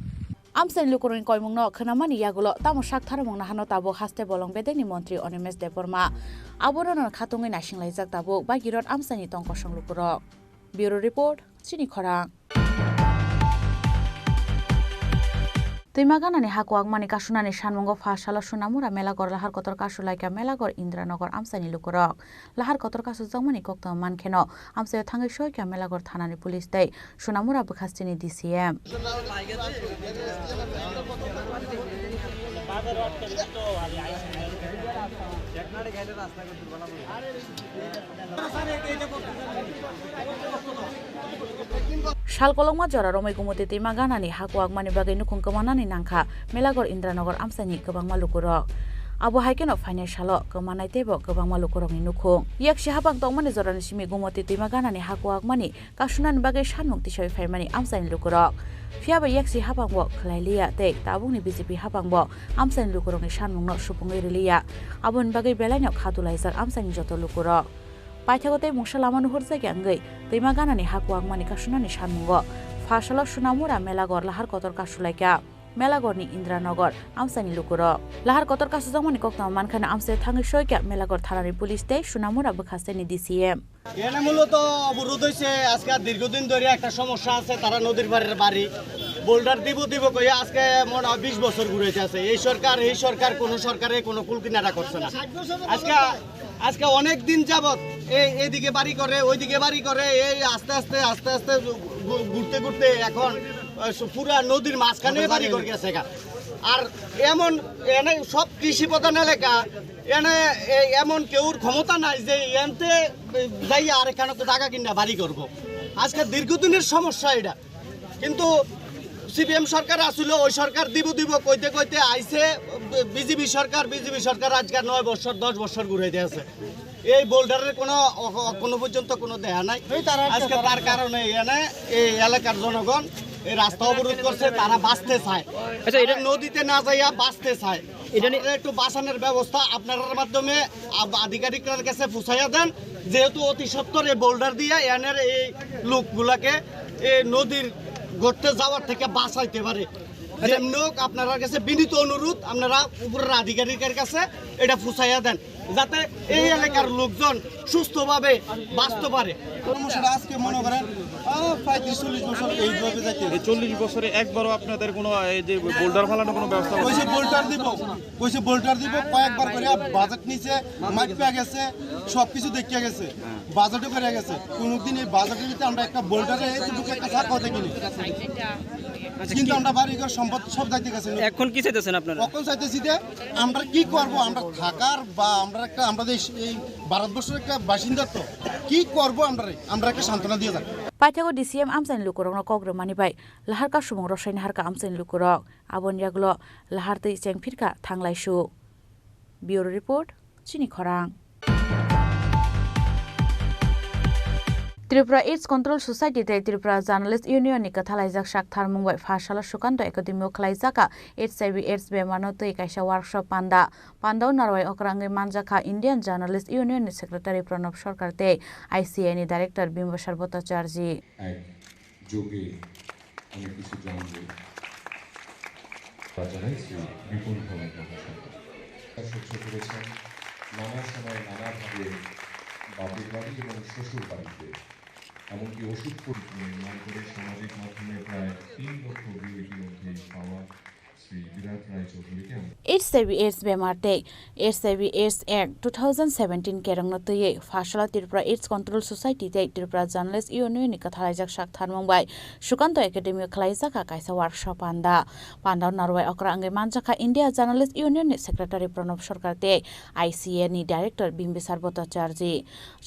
Amchaini lukurokni koimungno khwnamani yagulo tamo sak tharmung nahano tabuk haste bolong bedekni montri Animesh Debbarma. Abono no khatungwi naisinglaijak tabuk Bagirot amchaini tong kosong lukurok. Bureau Report, Chini Khorang. Twima ganani ha kuwakmani kasunani sanmungo pha salo Sunamura Melaghor lahar kotor kasulaikha Melaghor Indranagar amchaini lukurok. Lahar kotor kasukjakmani koktwma mankheno amchaio thangwi soikha Melaghor thanani police tei Sunamura bwkhasteni D C M. Sal kolokma jora romwi Gumoti twima ganani ha kuwakmani bagwi nukhung kwmanani nangkha Melaghor Indranagar amchaini kwbangma lukurok. Abo hai kheno phainai salo kwmanai teibo kwbangma lukurokni nukhung. Yaksi haphang tongmani jorani simi Gumoti twima ganani ha kuwakmani kasunani bagwi sanmung tisawi phaimani amchaini lukurok. Phiya ba yaksi haphangbo khwlailiya tei tabukni B J P haphangbo amchaini lukurokni sanmungno supungwi riliya. Aboni bagwi belaino khatulaijak amchaini joto lukurok. Paithago tei mungsa lama nuhurjakya wngwi twima ganani ha kuwakmani kasunani sanmungo pha salo Sunamura Melaghor lahar kotor kasulaikha. Melagorni Indranagar amchaini lukurok. Lahar kotor kasujakmani koktwma mankhana amchai thangwi soikha Melagor thanani police tei Sunamura bwkhastaini D C M. এনে মূলত অবরোধ হয়েছে আজকে, আর দীর্ঘদিন ধরে একটা সমস্যা আছে, তারা নদীর পাড়ের বাড়ি বোল্ডার দিব দিব কইয়া আজকে মনে হয় বিশ বছর ঘুরাইতে আছে। এই সরকার, এই সরকার, কোনো সরকারে কোনো কুল কিনারা করছে না। আজকে, আজকে অনেক দিন যাবত এই, এইদিকে বাড়ি করে, ওইদিকে বাড়ি করে, এই আস্তে আস্তে, আস্তে আস্তে ঘু-, ঘুরতে ঘুরতে এখন, আহ, পুরা নদীর মাঝখানে বাড়ি করে গেছে গা। আর এমন, এনে সব কৃষি প্রধান এলাকা, এনে এ-, এমন কেউর ক্ষমতা নাই যে এনতে যাই আর এখানে তো জায়গা কিনা বাড়ি করব। আজকে দীর্ঘদিনের সমস্যা এটা, কিন্তু সিপিএম সরকার আসলে ওই সরকার দিব দিব কইতে কইতে আইছে বিজেপি সরকার। বিজেপি সরকার আজকে নয় বছর, দশ বছর ঘুরে দিয়েছে। এই বোল্ডারের কোনো অ-, অ-, কোনো পর্যন্ত কোনো দেয়া নাই। আজকে তার কারণে এখানে এই এলাকার জনগণ এই রাস্তা অবরোধ করছে, তারা বাঁচতে চায়। আচ্ছা, এটা তারা নদীতে না যাইয়া বাঁচতে চায়। এটা নিয়ে তারা একটু বাঁচানোর ব্যবস্থা আপনার মাধ্যমে আব-, আধিকারিকদের কাছে পৌঁছাইয়া দেন, যেহেতু অতি সত্বর এই বোল্ডার দিয়ে এনের এই লোকগুলাকে এই নদীর গর্তে যাওয়ার থেকে বাঁচাইতে পারে। আচ্ছা। যেমনি হোক, আপনার কাছে বিনীত অনুরোধ, আপনারা উপরের আধিকারিকের কাছে এটা পৌঁছাইয়া দেন, যাতে এই এলাকার লোকজন সুস্থভাবে বাঁচতে পারে। সমস্যাটা আজকে মনে করেন, আহ, প্রায় ত্রিশ চল্লিশ বছর এইভাবে যাইতে এই চল্লিশ বছরে একবারও আপনাদের কোনো এই যে বোল্ডার ফালানোর কোনো ব্যবস্থা করছে? কইছে বোল্ডার দিব, কইছে বোল্ডার দিব, কয়েকবার করে বাজেট নিচে মাইপা গেছে, সবকিছু দেখিয়া গেছে, বাজেটও করে গেছে। কোনোদিন এই বাজেটের ভিতরে আমরা একটা বোল্ডারে এইটুকু একটা ছাড় কথা কিনি, কিন্তু আমরা বাড়ি ঘর সম্পদ সব যাইতে গেছে। এখন কি চাইতেছেন আপনারা? এখন চাইতেছি যে আমরা কি করব, আমরা থাকার বা আমরা একটা, আমরা যে এই ভারতবর্ষের একটা বাসিন্দা, তো কি করব আমরা, আমরা একটা সান্ত্বনা দিয়ে যান। Paithakgo D C M amchaini lukurokno kok rwmani bai laharka subung rwsaini harka amchaini lukurok. Aboni yagulo lahar twi chengphirkha thanglaisu. Bureau Report, Chini Khorang. Tripura AIDS Control Society tei Tripura Journalist Union ni kwthalaijak sak tharmung bai pha salo Sukanto Academy o khwlaijak kha H I V AIDS bemar no twi kaisa workshop panda. Panda o narwai okra wngwi manjak kha Indian Journalist Union ni Secretary Pranab Sarkar tei I C A ni Director Bimbasar Bhattacharjee. এক যোগে অনেক কিছু জানবো। তা জানাই শ্রী বিপুল ভৌমিক মহাশয়। সহ্য করেছেন নানা সময় নানাভাবে বাপের বাড়ি এবং শ্বশুর বাড়িতে, এমনকি ওষুধ পরি-, নির্মাণ করে সামাজিক মাধ্যমে প্রায় তিন লক্ষ ভিউ ইতিমধ্যেই পাওয়া শ্রী বিরাট রায় চৌধুরীকে আমরা H I V AIDS bemar tei H I V AIDS Act two thousand seventeen kerongno twiwi pha salo Tripura AIDS Control Society tei Tripura Journalist Union ni kwthalaijak sak tharmung bai Sukanto Academy o khwlaijak kha kaisa workshop panda. Panda o narwai okra wngwi manjak kha India Journalist Union ni Secretary Pranab Sarkar tei I C A ni Director Bimbisar Bhattacharjee.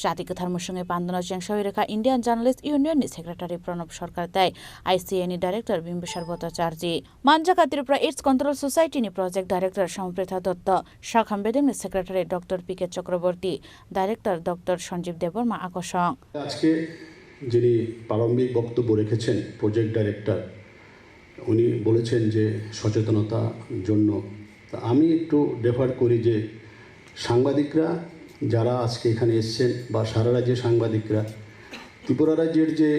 Chati kwthar mwswngwi pandano chengsawi rwkha Indian Journalist Union ni Secretary Pranab Sarkar tei I C A ni Director Bimbisar Bhattacharjee. Manjak kha Tripura AIDS Control Society ni Project Director Sampritha Dotto, Sakham Bedemni Secretary Doctor P K Chakraborty, Director Doctor Sanjeev Debbarma akosong. আজকে যিনি প্রারম্ভিক বক্তব্য রেখেছেন project director, উনি বলেছেন যে সচেতনতার জন্য। তা আমি একটু ডেফার করি যে সাংবাদিকরা যারা আজকে এখানে এসছেন বা সারা রাজ্যে সাংবাদিকরা, ত্রিপুরা রাজ্যের যে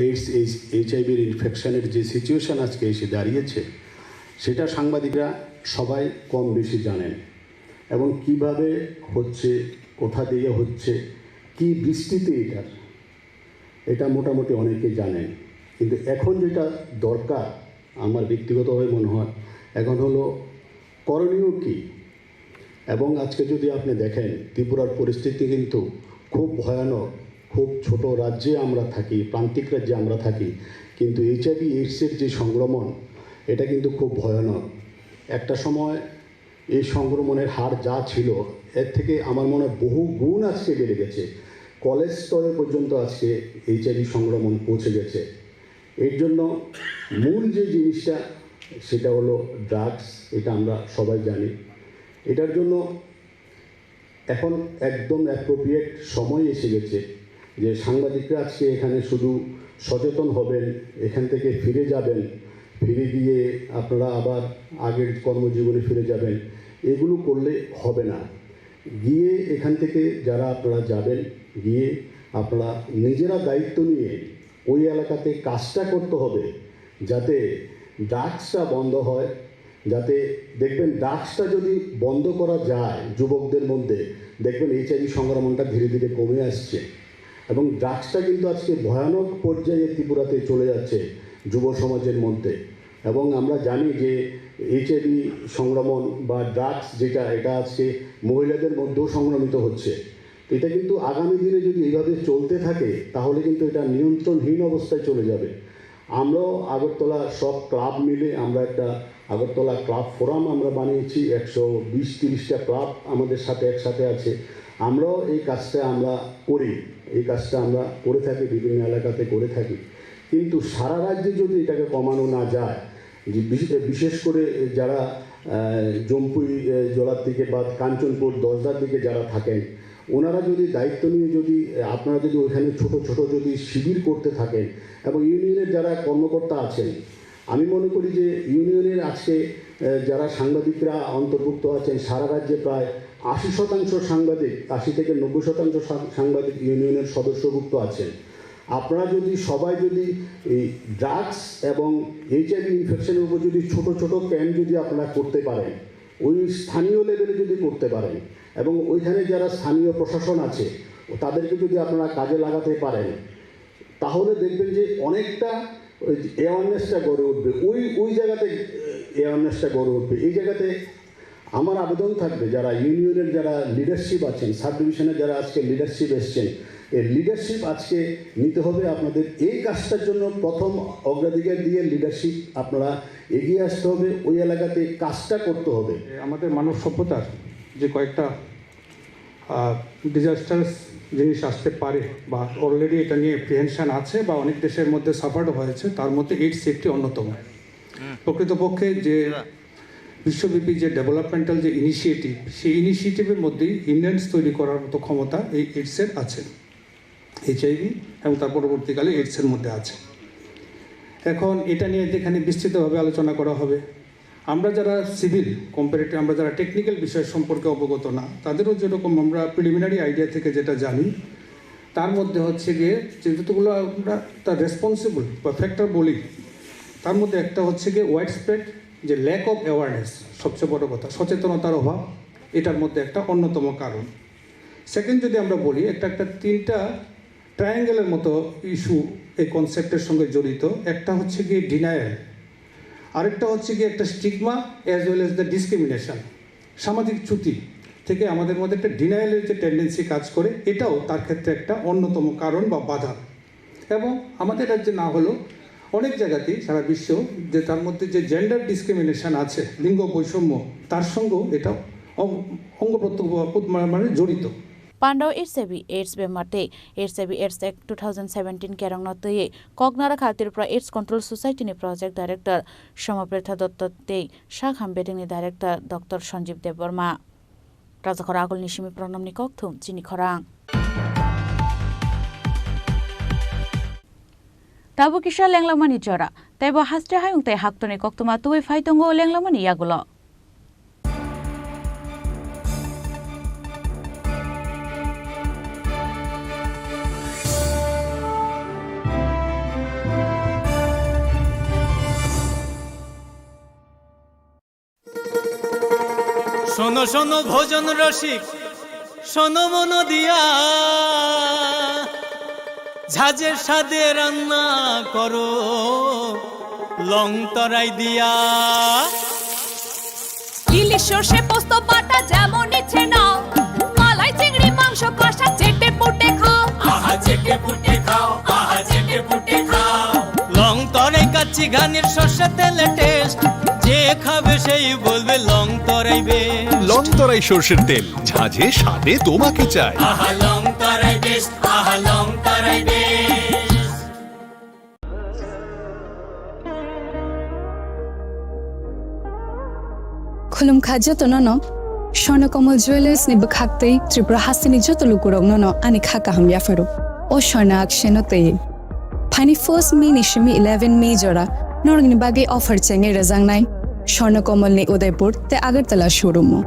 এইডস, এইচ-, এইচআইভির ইনফেকশনের যে সিচুয়েশন আজকে এসে দাঁড়িয়েছে, সেটা সাংবাদিকরা সবাই কম বেশি জানেন এবং কিভাবে হচ্ছে, কোথা দিয়ে হচ্ছে, কি ভিত্তিতে এটা, এটা মোটামুটি অনেকেই জানেন। কিন্তু এখন যেটা দরকার, আমার ব্যক্তিগতভাবে মনে হয়, এখন হলো করণীয় কি? এবং আজকে যদি আপনি দেখেন, ত্রিপুরার পরিস্থিতি কিন্তু খুব ভয়ানক। খুব ছোট রাজ্যে আমরা থাকি, প্রান্তিক রাজ্যে আমরা থাকি, কিন্তু এইচআইভি এইডসের যে সংক্রমণ, এটা কিন্তু খুব ভয়ানক। একটা সময় এই সংক্রমণের হার যা ছিল, এর থেকে আমার মনে হয় বহু গুণ আজকে বেড়ে গেছে। কলেজ স্তরে পর্যন্ত আজকে এইচআইভি সংক্রমণ পৌঁছে গেছে। এর জন্য মূল যে জিনিসটা, সেটা হলো ড্রাগস, এটা আমরা সবাই জানি। এটার জন্য এখন একদম অ্যাপ্রোপ্রিয়েট সময় এসে গেছে যে সাংবাদিকরা আজকে এখানে শুধু সচেতন হবেন, এখান থেকে ফিরে যাবেন, ফিরে গিয়ে আপনারা আবার আগের কর্মজীবনে ফিরে যাবেন, এগুলো করলে হবে না। গিয়ে এখান থেকে যারা আপনারা যাবেন, গিয়ে আপনারা নিজেরা দায়িত্ব নিয়ে ওই এলাকাতে কাজটা করতে হবে, যাতে ড্রাগসটা বন্ধ হয়, যাতে দেখবেন ড্রাগসটা যদি বন্ধ করা যায় যুবকদের মধ্যে, দেখবেন এইচআইভি সংক্রমণটা ধীরে ধীরে কমে আসছে। এবং ড্রাগসটা কিন্তু আজকে ভয়ানক পর্যায়ে ত্রিপুরাতে চলে যাচ্ছে যুব সমাজের মধ্যে। এবং আমরা জানি যে এইচআইভি সংক্রমণ বা ড্রাগস যেটা, এটা আজকে মহিলাদের মধ্যেও সংক্রমিত হচ্ছে। তো এটা কিন্তু আগামী দিনে যদি এইভাবে চলতে থাকে, তাহলে কিন্তু এটা নিয়ন্ত্রণহীন অবস্থায় চলে যাবে। আমরাও আগরতলা সব ক্লাব মিলে আমরা একটা আগরতলা ক্লাব ফোরাম আমরা বানিয়েছি। একশো বিশ তিরিশটা ক্লাব আমাদের সাথে একসাথে আছে। আমরাও এই কাজটা আমরা করি, এই কাজটা আমরা করে থাকি, বিভিন্ন এলাকাতে করে থাকি। কিন্তু সারা রাজ্যে যদি এটাকে কমানো না যায়, যে বিশ-, বিশেষ করে যারা, আহ, জম্পুই, আহ, জলার দিকে বা কাঞ্চনপুর দশদার দিকে যারা থাকেন, ওনারা যদি দায়িত্ব নিয়ে যদি, আহ, আপনারা যদি ওইখানে ছোট ছোট যদি শিবির করতে থাকেন এবং ইউনিয়নের যারা কর্মকর্তা আছেন, আমি মনে করি যে ইউনিয়নের আজকে, আহ, যারা সাংবাদিকরা অন্তর্ভুক্ত আছেন, সারা রাজ্যে প্রায় আশি শতাংশ সাংবাদিক, আশি থেকে নব্বই শতাংশ সাং-, সাংবাদিক ইউনিয়নের সদস্যভুক্ত আছেন। আপনারা যদি সবাই যদি এই ড্রাগস এবং এইচআইভি ইনফেকশনের উপর যদি ছোট ছোট ক্যাম্প যদি আপনারা করতে পারেন, ওই স্থানীয় লেভেলে যদি করতে পারেন এবং ওইখানে যারা স্থানীয় প্রশাসন আছে, তাদেরকে যদি আপনারা কাজে লাগাতে পারেন, তাহলে দেখবেন যে অনেকটা ওই অ্যাওয়ারনেসটা গড়ে উঠবে, ওই, ওই জায়গাতে অ্যাওয়ারনেসটা গড়ে উঠবে। এই জায়গাতে আমার আবেদন থাকবে, যারা ইউনিয়নের যারা লিডারশিপ আছেন, সাব ডিভিশনের যারা আজকে লিডারশিপ এসছেন, এই লিডারশিপ আজকে নিতে হবে আপনাদের। এই কাজটার জন্য প্রথম অগ্রাধিকার দিয়ে লিডারশিপ আপনারা এগিয়ে আসতে হবে, ওই এলাকাতে কাজটা করতে হবে। আমাদের মানব সভ্যতার যে কয়েকটা, আহ, ডিজাস্টার্স জিনিস আসতে পারে বা অলরেডি এটা নিয়ে এপ্রিহেনশন আছে বা অনেক দেশের মধ্যে সাফারও হয়েছে, তার মধ্যে এইডস একটি অন্যতম। প্রকৃতপক্ষে যে বিশ্বব্যাপী যে ডেভেলপমেন্টাল যে ইনিশিয়েটিভ, সেই ইনিশিয়েটিভের মধ্যেই ইমব্যালেন্স তৈরি করার মতো ক্ষমতা এই এইডসের আছে, এইচআইভি এবং তার পরবর্তীকালে এইডসের মধ্যে আছে। এখন এটা নিয়ে যেখানে বিস্তৃতভাবে আলোচনা করা হবে, আমরা যারা সিভিল কম্পারেটিভ, আমরা যারা টেকনিক্যাল বিষয় সম্পর্কে অবগত না, তাদেরও যেরকম আমরা প্রিলিমিনারি আইডিয়া থেকে যেটা জানি, তার মধ্যে হচ্ছে গিয়ে যে যতগুলো আমরা তার রেসপন্সিবল বা ফ্যাক্টর বলি, তার মধ্যে একটা হচ্ছে গিয়ে ওয়াইড স্প্রেড যে ল্যাক অফ অ্যাওয়ারনেস, সবচেয়ে বড় কথা সচেতনতার অভাব, এটার মধ্যে একটা অন্যতম কারণ। সেকেন্ড যদি আমরা বলি, একটা একটা তিনটা ট্রায়াঙ্গেলের মতো ইস্যু এই কনসেপ্টের সঙ্গে জড়িত। একটা হচ্ছে গিয়ে ডিনায়াল, আরেকটা হচ্ছে গিয়ে একটা stigma as well as the discrimination, সামাজিক চ্যুতি থেকে আমাদের মধ্যে একটা ডিনায়ালের যে টেন্ডেন্সি কাজ করে, এটাও তার ক্ষেত্রে একটা অন্যতম কারণ বা বাধা। এবং আমাদের রাজ্যে না হলেও অনেক জায়গাতেই সারা বিশ্ব, যে তার মধ্যে যে জেন্ডার ডিসক্রিমিনেশন আছে, লিঙ্গ বৈষম্য, তার সঙ্গেও এটা অং-, অঙ্গপ্রত্যঙ্গভাবে মানে জড়িত। Pandao H I V AIDS bemar tei H I V AIDS Act two thousand seventeen kerongno twiwi kok narakha Tripura AIDS Control Society ni Project Director Somapretha Dotto tei Sakham Bedengni Director Doctor Sanjeev Debbarma. Rajakhor agulni simi pranamni kokthum chini khorang. Tabuk kisa lenglamani jora, teibo haste hayung tei haktorni koktwma tubui phai tongo lenglamani yagulo. শোনো শোনো ভোজন রসিক, শোনো মন দিয়া, ঝাঁঝে স্বাদে রান্না করো লং তরাই দিয়া। ইলিশ সর্ষে পোস্ত বাটা যেমন ইচ্ছে নাও, মালাই চিংড়ি মাংস কষা চেটে পুটে খাও। আহা চেটে পুটে খাও, আহা চেটে পুটে খাও। লং তরাই কাচ্চি ঘানির সর্ষে তেলে টেস্ট, যে খাবে সেই বলবে লং তরাই বেস্ট। লং তরাই সর্ষের তেল, ঝাঁঝে স্বাদে তোমাকে চাই। আহা লং তরাই বেস্ট, আহা লং তরাই best. Khulumkha jotono no, Swarna Kamal Jewellers ni bwkhaktwi Tripura hasteni joto lukurokno no ani kha kaham yapharo. O swarna akseno twi. Phaini first May ni simi eleven May jora norokni bagwi offer chengwi rwjaknai. Swarnakamol ni Udaipur tei Agartala showroom o.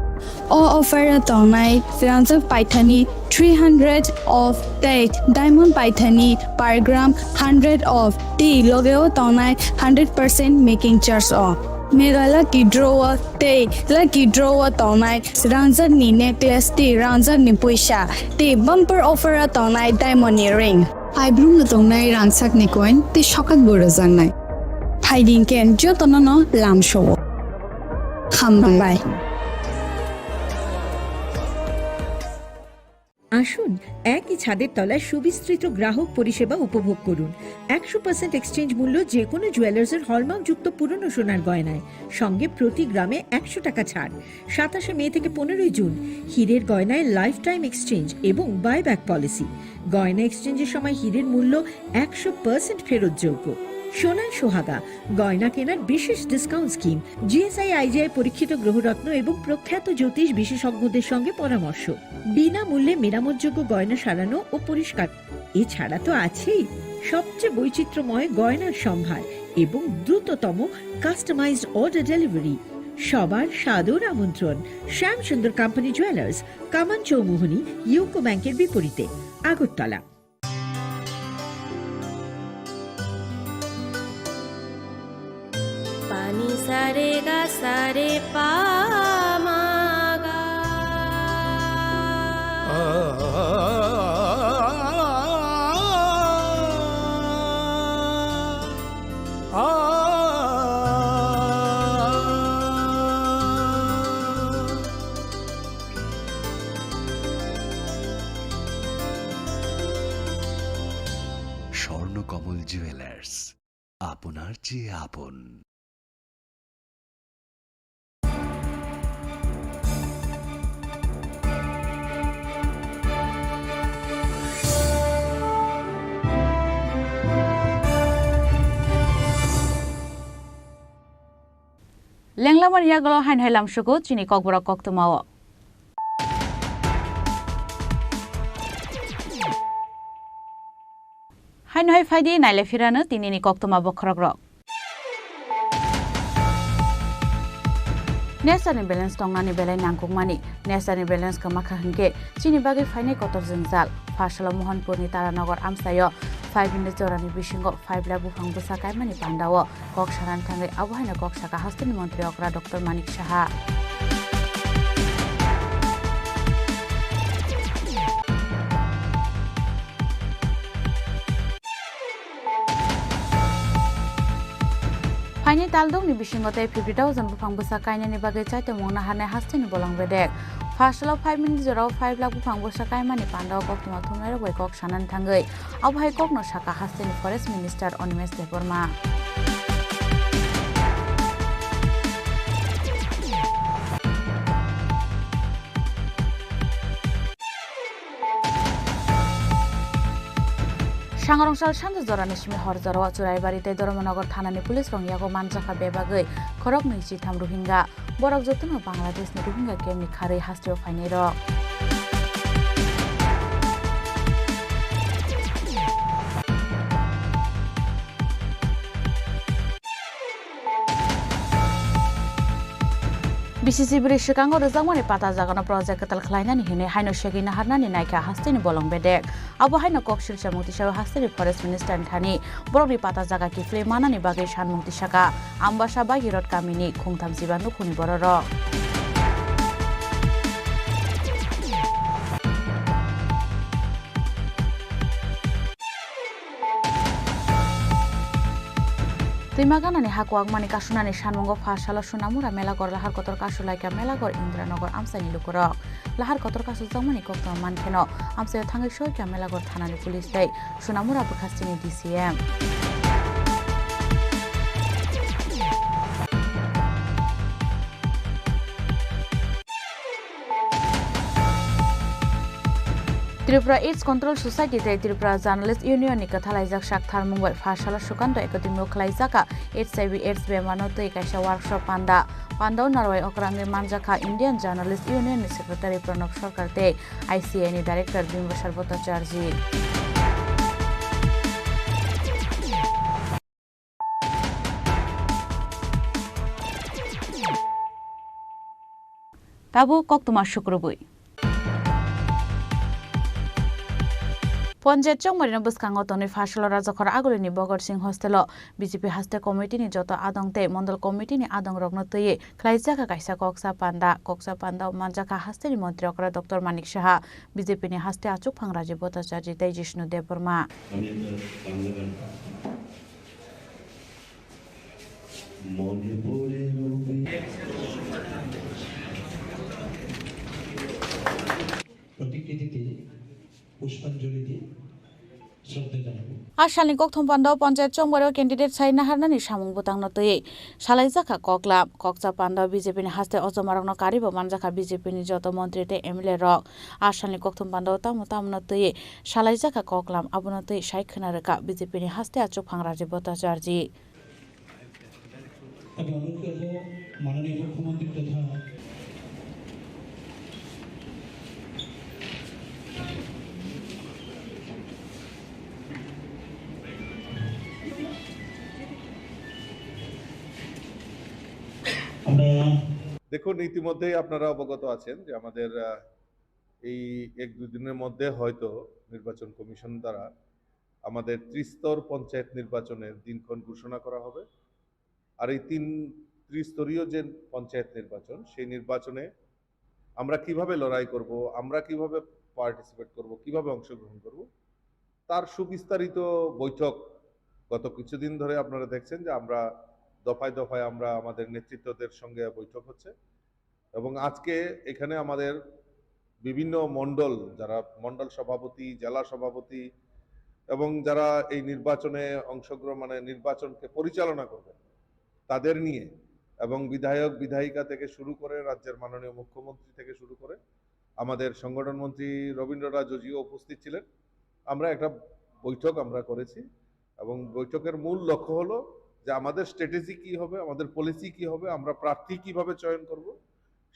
O offer o tongnai rangjak paithani three hundred of tei diamond paithani per gram hundred of tei loge o tongnai hundred percent making charge o. Mega lucky draw o tei lucky draw o tongnai rangjak ni necklace tei rangjak ni puisa tei bumper offer o tongnai diamond ni ring. Paibrung no tongnai rangchak ni coin tei sokat bo rwjaknai. Phaidi hwnkhe jotono no lamsao. Hambai. আসুন, একই ছাদের তলায় সুবিস্তৃত গ্রাহক পরিষেবা উপভোগ করুন। একশো পার্সেন্ট এক্সচেঞ্জ মূল্য যে কোনো জুয়েলার্সের হলমার্কযুক্ত পুরনো সোনার গয়নায়, সঙ্গে প্রতি গ্রামে একশো টাকা ছাড়। সাতাশে মে থেকে পনেরোই জুন, হীরের গয়নায় লাইফ টাইম এক্সচেঞ্জ এবং বাইব্যাক পলিসি। গয়না এক্সচেঞ্জের সময় হীরের মূল্য একশো পার্সেন্ট ফেরতযোগ্য। সোনায় সোহাগা, গয়না কেনার বিশেষ ডিসকাউন্ট স্কিম, জিএসআই আইজিআই পরীক্ষিত গ্রহরত্ন এবং প্রখ্যাত জ্যোতিষ বিশেষজ্ঞদের সঙ্গে পরামর্শ, বিনামূল্যে মেরামতযোগ্য গয়না সারানো ও পরিষ্কার। এছাড়া তো আছেই সবচেয়ে বৈচিত্র্যময় গয়নার সম্ভার এবং দ্রুততম কাস্টমাইজড অর্ডার ডেলিভারি। সবার সাদর আমন্ত্রণ শ্যাম সুন্দর কোম্পানি জুয়েলার্স, কামান চৌমুহনী, ইউকো ব্যাংকের বিপরীতে, Agartala. Pani sare ga sare pa ma ga. Swarnakamal jewellers, আপনার চেয়ে আপন। Lenglamani yagulo haino hai lamsugo chini kokborok koktwmao. Haino hai phaidi naile phirano tinini koktwma bokhorokrok. Nesani balance tongnani belai nangkukmani. Nesani balance kwmakha hwnkhe chini bagwi phainai kotor jwngjal. Pharsalo Mohanpurni Taranogor amchaio five minute jorani bisingo five lakh buphang bwsa kaimani pandao kok sanani thangwi abo haino kok saka hasteni montri okra Doctor Manik Saha. Phaini taldongni bisingo tei fifty thousand buphang bwsa kainani bagwi chaitomung naharnai hasteni bolong bedek. Pharsalo five minute jorao five lakh buphang bwsa kaimani pandao koktwma thumnairok bai kok sanani thangwi abo hai kokno saka hasteni Forest Minister Animesh Debbarma. Sangrongchal sanjak jorani simi hor jorao Churaibari tei Dharmanagar thanani police rok yago manjakha bebagwi khorok nwi chitham Rohingya. Borok jotono Bangladeshni Rohingya campni kharwi hasteo phainairok. B C C bwrwi swkango rwjakmani pata jagano project kwtal khlainani hinwi haino segwi naharnani naikha hasteni bolong bedek. Abo haino kok silsa mung tisao hasteni Forest Minister ni thani borokni pata jaga kiphilwi manani bagwi sanmung tisaka Ambasa Bagirot kamini khungtham chiba nukhungni bororok. Twima ganani ha kwakmani kasunani sanmungo pha salo Sunamura Melagor lahar kotor kasulaikha Melagor Indranagar amchaini lukurok. Lahar kotor kasukjakmani koktwma mankheno amchaio thangwi soikha Melagor thanani police tei Sunamura bwkhastini D C M. Tripura AIDS Control Society tei Tripura Journalist Union ni kwthalaijak sakthar mungbai pha salo Sukanto Academy o khwlaijak AIDS I V AIDS bemar no twi kaisa workshop panda. Pandao narwai okrangwi manjakha Indian Journalist Union ni Secretary Pranab Sarkar tei I C A ni Director Bimbasar Bhattacharjee. Tabuk koktwma sukrubwi. Ponchayat chongmarino bwskango tonwi Pharsalo Rajakhor Agulini Bogor Singh hostelo B J P haste committee ni joto adong tei mondol committee ni adong rokno twiwi khlaijak kaisa koksa panda. Koksa panda o manjakha hasteni montri okra Doctor Manik Saha, B J P ni haste achukphang Rajiv Bhattacharjee tei Jishnu Debbarma. আমি একটা বাংলা গান পাচ্ছি। মনে পড়ে রবি। প্রতিকৃতিতে পুষ্পাঞ্জলি দিয়ে শ্রদ্ধা জানাবো। A salni kokthum panda o ponchayat chongmaro candidate sai naharnani samung bwtangno twiwi salaijakha koklam. Koksa panda o B J P ni haste ojomarokno karibo manjakha B J P ni joto montri tei M L A rok. A salni kokthum panda o tamo tamono twiwi salaijakha koklam, abono twi sai khwna rwkha B J P ni haste achukphang Rajiv Bhattacharjee. Abo ang khe bo manani mukhyamantri totha. আমরা দেখুন, ইতিমধ্যেই আপনারা অবগত আছেন যে আমাদের, আহ, এই এক দুই দিনের মধ্যে হয়তো নির্বাচন কমিশন দ্বারা আমাদের ত্রিস্তর পঞ্চায়েত নির্বাচনের দিনক্ষণ ঘোষণা করা হবে। আর এই তিন, ত্রিস্তরীয় যে পঞ্চায়েত নির্বাচন, সেই নির্বাচনে আমরা কিভাবে লড়াই করব, আমরা কিভাবে পার্টিসিপেট করব, কিভাবে অংশগ্রহণ করব, তার সুবিস্তারিত বৈঠক গত কিছুদিন ধরে আপনারা দেখছেন যে আমরা দফায় দফায় আমরা আমাদের নেতৃত্বদের সঙ্গে বৈঠক হচ্ছে। এবং আজকে এখানে আমাদের বিভিন্ন মণ্ডল, যারা মণ্ডল সভাপতি, জেলা সভাপতি এবং যারা এই নির্বাচনে অংশগ্রহণ, মানে নির্বাচনকে পরিচালনা করবেন, তাদের নিয়ে এবং বিধায়ক, বিধায়িকা থেকে শুরু করে রাজ্যের মাননীয় মুখ্যমন্ত্রী থেকে শুরু করে আমাদের সংগঠন মন্ত্রী রবীন্দ্র রাজুজিও উপস্থিত ছিলেন। আমরা একটা বৈঠক আমরা করেছি এবং বৈঠকের মূল লক্ষ্য হলো যে আমাদের স্ট্র্যাটেজি কি হবে, আমাদের পলিসি কি হবে, আমরা প্রার্থী কিভাবে চয়ন করব,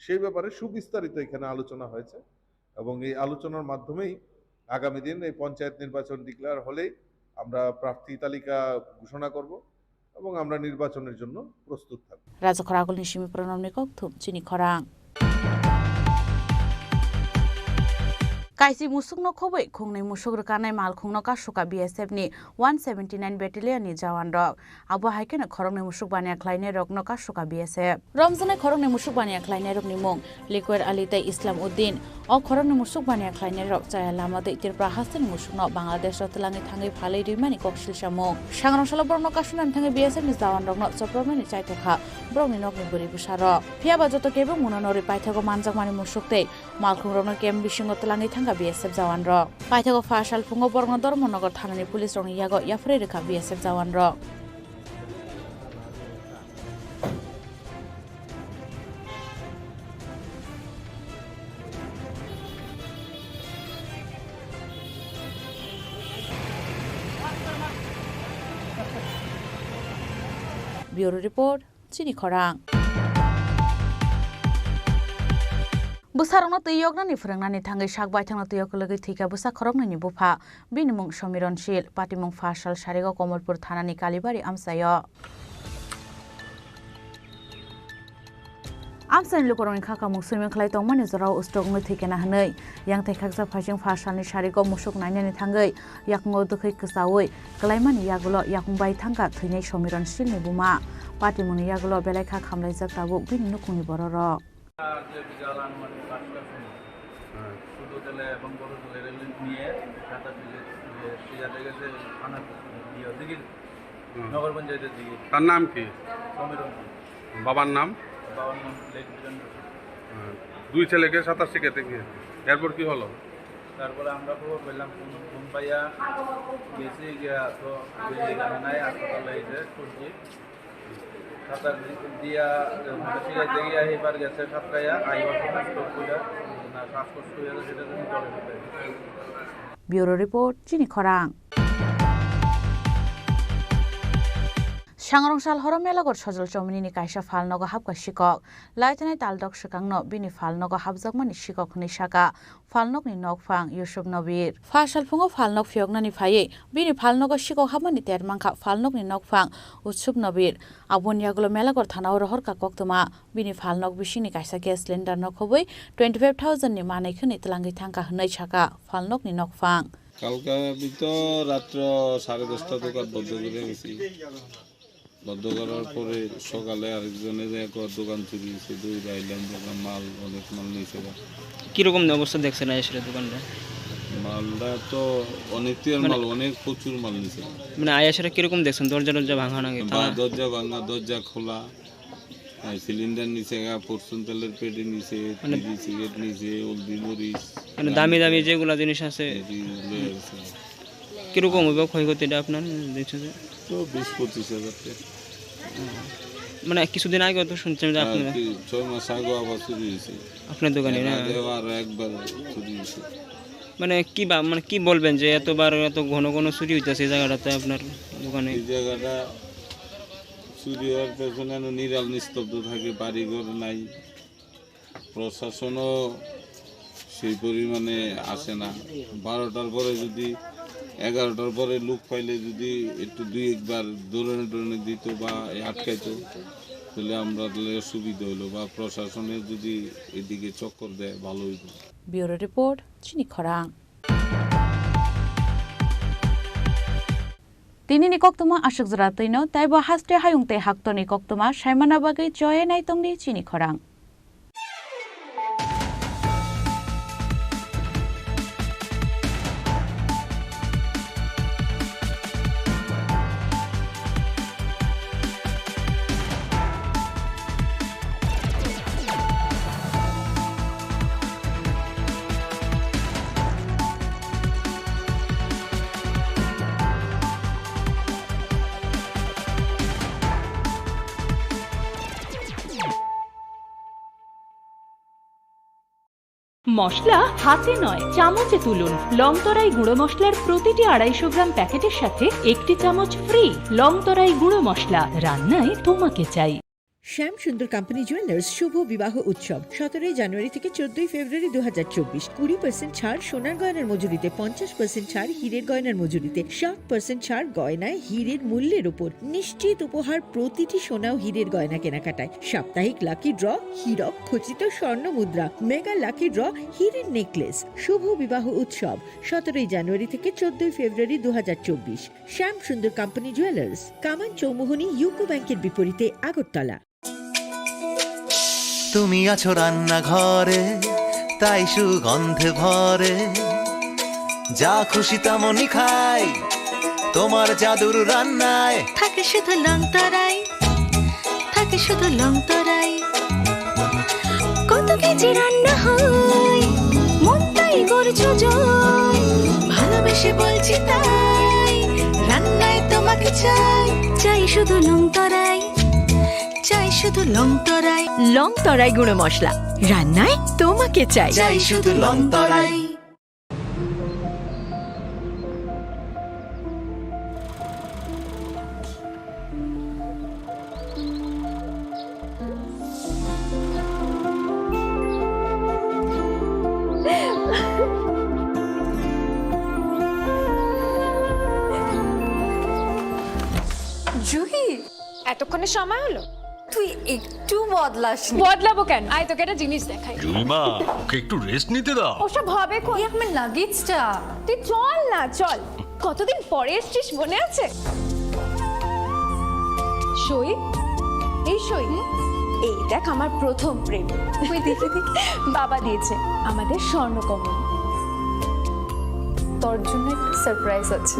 সেই ব্যাপারে সুবিস্তারিত এখানে আলোচনা হয়েছে। এবং এই আলোচনার মাধ্যমেই আগামী দিন এই পঞ্চায়েত নির্বাচন ডিক্লেয়ার হলেই আমরা প্রার্থী তালিকা ঘোষণা করব এবং আমরা নির্বাচনের জন্য প্রস্তুত থাকব। Rajakhor Agulni simi Pranamni kokthum chini khorang. Kaisi musukno khobwi khungnwi musuk rwkanai malkhungno kasuka B S F ni one seventy nine Battalion ni jawan rok. Abo hai kheno khoroknwi musuk baniya khlainai rokno kasuka B S F. Romjaknai khoroknwi musuk baniya khlainai rokni mung Liquid Ali tei Islam Uddin. O khoroknwi musuk baniya khlainai rok chaya lama twi Tripura hasteni musukno Bangladesh o twlangwi thangwi phalwi rwimani kok silsa mung. Sangrong salo borokno kasunani thangwi B S F ni jawan rokno chopropnani chaithok kha borokni nokni bwrwi bwsa rok. Phiya ba joto kebo muno norwi paithago manjakmani musuk tei malkhung rokno camp bisingo twlangwi thangkha B S F jawan rok. Paithago Pharsal phungo borokno Dharmanagar thanani police rokni yago yapharwi rwkha B S F jawan rok. Bureau Report, chini khorang. Bwsarokno twi yoknani phwrwngnani thangwi sak baithangno twi yoklogwi thwikha bwsa khoroknwini bupha. Bini mung Somiron Sil, patimung Pharsal Sarigo Komolpur thanani Kalibari amchaio. Amchaini lukurokni kha kamung swimming khlai tongmani jorao stroke wngwi thwikha hwnwi. Yang thai khaksa phaising Pharsalni Sarigo musuk nainani thangwi yakungo dwkhwi kwchaui kwlaimani yagulo yakung bai thangkha thwinai Somiron Silni buma. Patimungni yagulo belai kha khamlaijak tabuk bini nukhungni bororok. শুধু ছেলে এবং বড় ছেলে রেলগেট নিয়ে সাঁতার শিখে, শিখে শিখাতে গেছে থানা দিয়ে দিকে, হুম। নগর পঞ্চায়েতের দিকে। তার নাম কি? সমীরণ সিং। বাবার নাম? বাবার নাম লেট বীরেন্দ্র সিং। হ্যাঁ। দুই ছেলেকে সাঁতার শিখাতে গিয়ে। এরপর কি হলো? তারপরে আমরা খবর পেলাম, ফোন, ফোন পাইয়া গেছি, গিয়া তো বেশি জানা নাই, হাসপাতালে এসে শুনছি। সাঁতার দি-, দিয়া, মানে, শিখাইতে গিয়া এবার গেছে সাঁতরাইয়া, আইবার সময় স্ট্রোক করে, না, শ্বাসকষ্ট হয়ে গেছে, সেটা জন্য জলে ঢুকে গেছে। Bureau Report, chini khorang. Thangrong sal horo Melagor Sojol Chomini ni kaisa phalnogo hapkha sikok. Laithanai taldok swkangno bini phalnogo hapjakmani sikok hwnwi sakha phalnokni nokphang Yusuf Nobir. Pha salphungo phalnok phiyoknani phaiwi bini phalnogo sikok hapmani ter mankha phalnokni nokphang Yusuf Nobir. Aboni yagulo Melagor thanao rohorkha koktwma. Bini phalnok bisingni kaisa gas cylinder no khobwi twenty five thousand ni manwi khwnwi twlangwi thangkha hwnwi sakha phalnokni nokphang. কালকে আমি তো রাত্র সাড়ে দশটা দোকান বন্ধ করে গেছি। বন্ধ করার পরে সকালে আরেকজনের এক দোকান চুরি হয়েছে, দৌড়ে আইলাম, দেখলাম মাল, অনেক মাল নিয়েছে। কিরকম অবস্থা দেখছেন আসলে দোকানটা? মালটা তো অনেক তেল মানে মাল, অনেক প্রচুর মাল নিয়েছে। মানে আয়াসেরা কিরকম দেখছেন? দরজা টরজা ভাঙা নাকি? বা তালা? দরজা ভাঙা, দরজা খোলা। হ্যাঁ, সিলিন্ডার নিচে গা, ফরচুন তেলের প্যাকেট নিচে, মানে বিড়ি সিগারেট নিচে, হলদি মরিচ, মানে দামি দামি যেগুলা জিনিস আছে। এই জিনিসগুলো আছে। কিরকম হইব ক্ষয়ক্ষতিটা আপনার দেখছে যে? তো বিশ পঁচিশ হাজার টাকা। মানে কিছুদিন আগে তো শুনছিলাম যে হ্যাঁ, আপনার কি, ছয় মাস আগে আবার চুরি হয়েছে। আপনার দোকানে এর না? আগেও আরো একবার চুরি হয়েছে। মানে কি বা-, মানে কি বলবেন যে এতবার এত ঘন ঘন চুরি হইতাছে এই জায়গাটাতে আপনার দোকানে? এই জায়গাটা চুরি হওয়ার পেছনে নিরাল নিস্তব্ধ থাকে, বাড়িঘর নাই, প্রশাসনও সেই পরিমাণে আসে না। বারোটার পরে যদি, এগারোটার পরে লোক পাইলে যদি একটু দুই একবার দৌড়ানি টৌড়ানি দিত বা আটকাইতো, তাহলে আমরা তাহলে সুবিধা হইলো, বা প্রশাসনের যদি এদিকে চক্কর দেয়, ভালো হইতো। Bureau report, Chini Khorang. Tini ni koktwma aswk jora twino, taibo haste hayung tei haktorni koktwma saimana bagwi choye naitongdi Chini Khorang. মশলা হাতে নয়, চামচে তুলুন। লং তরাই গুঁড়ো মশলার প্রতিটি আড়াইশো গ্রাম প্যাকেটের সাথে একটি চামচ ফ্রি। লং তরাই গুঁড়ো মশলা, রান্নায় তোমাকে চাই। শ্যাম সুন্দর কোম্পানি জুয়েলার্স শুভ বিবাহ উৎসব সতেরোই জানুয়ারি থেকে চোদ্দই ফেব্রুয়ারি দু হাজার চব্বিশ। কুড়ি পার্সেন্ট ছাড় সোনার গয়নার মজুরিতে, পঞ্চাশ পার্সেন্ট ছাড় হীরের গয়নার মজুরিতে, ষাট পার্সেন্ট ছাড় গয়নায় হীরের মূল্যের উপর। নিশ্চিত উপহার প্রতিটি সোনা ও হীরের গয়না কেনাকাটায়। সাপ্তাহিক লাকি ড্র, হীরক খচিত স্বর্ণ মুদ্রা, মেগা লাকি ড্র, হীরের নেকলেস। শুভ বিবাহ উৎসব সতেরোই জানুয়ারি থেকে চোদ্দই ফেব্রুয়ারি দু হাজার চব্বিশ। শ্যাম সুন্দর কোম্পানি জুয়েলার্স, কামান চৌমুহনী ইউকো ব্যাংকের বিপরীতে, আগরতলা। তুমি আছো রান্নাঘরে, তাই সুগন্ধে ভরে। যা খুশি তেমনই খাই, তোমার জাদুর রান্নায়। থাকে শুধু লং তরাই, থাকে শুধু লং তরাই। কত কেজি রান্না হয়, মনটাই করছো জয়। ভালোবেসে বলছি তাই, রান্নায় তোমাকে চাই। চাই শুধু লং তরাই, চাই শুধু লং তরাই। লং তরাই গুঁড়ো মশলা, রান্নায় তোমাকে চাই। চাই শুধু লং তরাই। জুহি, এতক্ষণে সময় হলো? তুই একটু বদলাসনি। বদলাবো কেন? আয়, তোকে একটা জিনিস দেখাই। জুইমা, ওকে একটু রেস্ট নিতে দাও। ওসব হবে কই? এই আমার লাগেজটা। তুই চল না, চল। কতদিন পরে এসছিস, মনে আছে? সই, এই সই। এই দেখ, আমার প্রথম প্রেম। ওই দেখি, দেখি। বাবা দিয়েছে আমাদের স্বর্ণকমল। তোর জন্য একটা সারপ্রাইজ আছে।